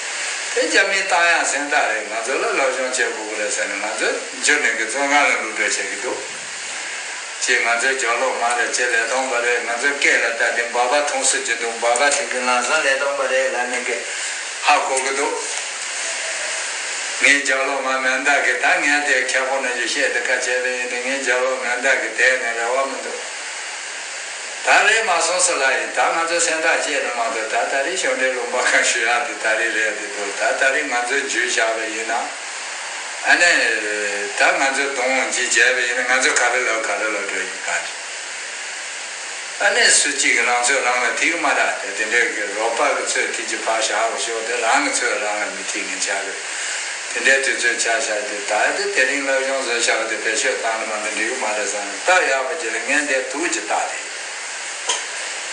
དེ་རྒྱ་མིའི་བཏང་ཡག་སེམས་ཐག་རེད། ང་ཚོ་ལ་སློབ་སྦྱོང་བྱེད་དགོས་ཀྱི་རེད་ཟེར་ནས་ང་ཚོ་འཇུས་ནས་གི་བཙོན་ཁང་ལ་ལུག་འགྲོ་བྱེད་ཀྱི་འདུག་ཅེས་ང་ཚོའི་རྒྱབ་ལོགས་མ་རེད། ཅེས་ལས་སྟོང་པ་རེད། ང་ཚོའི་སྐད་ལ་ལྟ་སྟེ་འབའ་པ་མཐོང་སྲིད་ཀྱི་འདུག་འབའ་པ་དེ་གི་ལམ་སང་ལས་སྟོང་པ་རེད་ལབ་ནས་གི་ཧ་གོ་གི་འདུག་ངའི་རྒྱབ་ལོགས་མ་མེ་མདའ་གི། ད་ངས་དེ་ཁྱེད་ཁོ་ན་ཞིག་བཤད་དེ་ཁ་བྱས་པ་ཡིན་ཏེ། ངའི་རྒྱབ་ལོགས་མེ་མདའ་གི་དེ་ནས་རེ་བ་མི་འདུག་ད་རེད་མ་སོང་ཟེར་ལ་ཡིན། ད་ང་ཚོ་སེམས་ཐག་བཅད་ནས་མ་གཏོགས། ད་ད་རེས་ཞོ་འདྲའི་ལུང་པ་གང་ཞུ་ཡག་དེ་ད་རེས་རེད་དེ་འདུག་ད་ད་རེས་ང་ཚོས་འཇུས་བཞག་པ་ཡིན་ན། ཨ་ནི་ད་ང་ཚོས་གདོང་འཇིགས་བྱས་པ་ཡིན་ན། ང་ཚོ་ག་རེ་ལ་ག་རེ་ལ་འགྲོ་ཡིན་ག་རེ། ཨ་ནི་སུ་གཅིག་གིས་རང་ཚོད་རང་ལ་ཐིག་མ་རག་དེ། དེ་འདྲའི་གི་རོགས་པ་གི་ཚོད་ཐིག་ཅིག་ཕར་བཞག་རོགས་ཞོག་དེ་རང་གི་ཚོད་རང་ལ་མི་ཐིག་ངན་ཆགས་གི། དེ་འདྲའི་དུས་ཚོད་ཆ་བཞག་དེ། ད་དེ་དེ་རིང་སློབ་སྦྱོང་བཟོས་བཞག་པ་དེ་བེད་སྤྱོད་བཏང་ན་མ་གཏོགས་འགྲིག་གི་མ་རེད་བསམ་ནས། སྟབས་ཡག་པ་ཅིག་ལ་ངས་འདིར་དུག་ཅིག་བཏགས་ཏེ།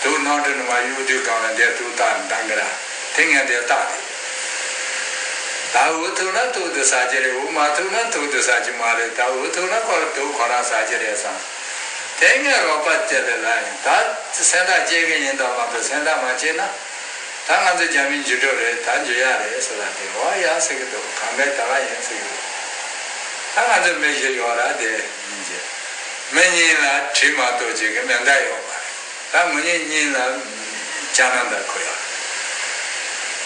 དུག་ནང་དུ་ནི་མ་གཡུག་དུས་སྒང་ལ་འདིར་དུག་བཏགས་ནས་བཏང་གི་ར། དེ་ངས་འདིར་བཏགས་ཏེ། ད་འུ་ཐུག་ན་དུག་དེ་ཟ་རྒྱུ་རེད། འུ་མ་ཐུག་ན་དུག་དེ་ཟ་རྒྱུ་མ་རེད། ད་འུ་ཐུག་ན་ཁོ་ར་དུག་ཁོ་རང་ཟ་རྒྱུ་རེད་བསམ། དེ་ངས་རོགས་པ་བྱས་ཏེ་ལབ་ཡིན། ད་སེམས་ཐག་བཅད་གི་ཡིན་དང་མ་གཏོགས། སེམས་ཐག་མ་བཅད་ན། ད་ང་ཚོ་རྒྱ་མིའི་འཇུས་འགྲོ་རེད། ད་འཇུས་ཡག་རེད་ཟེར་ལབ་དེ། འོ་ཡ་ཟེར་གི་འདུག་གང་ག་ད་ག་ཡིན་ཟེར་གི་འདུག་ད་ང་ཚོ་མི་བཞི་ཡོད་ར། དེ་ཡིན་གྱི། མི་གཉིས་ལ་གྲི་མ་གཏོགས་ཅིག་གི་མེ་མདའ་ཡོད་མ་རེད། ད་ངོ་གཉིས་གཉིས་ལ་ལྕགས་སྣ་འདྲ་ཁུར་ཡོད་རེད།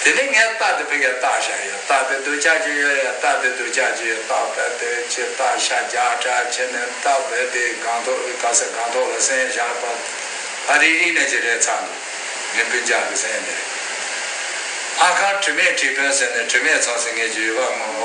དེ་ནས་ངས་རྟ་དེ་ཕ་གིར་བཏགས་བཞག་ཡོད། རྟ་དེ་སྡུག་ཅག་ཅིག་ཡོད་ཡ། རྟ་དེ་སྡུག་ཅག་ཅིག་ཡོད། རྟ་བས་དེ་ཆེ། རྟ་ཤ་རྒྱགས་དྲགས་ཆེ་ནས་རྟ་བས་དེ་སྒང་ཐོག་ག་ས་སྒང་ཐོག་ལ་སེང་བཞག་པ། ཕ་རི་རི་ནས་ཅི་རེད་ཚང་འདུག་ངའི་སྤུན་ཀྱག་གི་སེང་དེ་རེད། ཕ་ཁར་དྲི་མེད་དྲིལ་བུ་ཟེར་ནས་དྲི་མེད་ཚང་ཟེར་ངེད་ཀྱི་ཡུལ་པ་མང་པོ།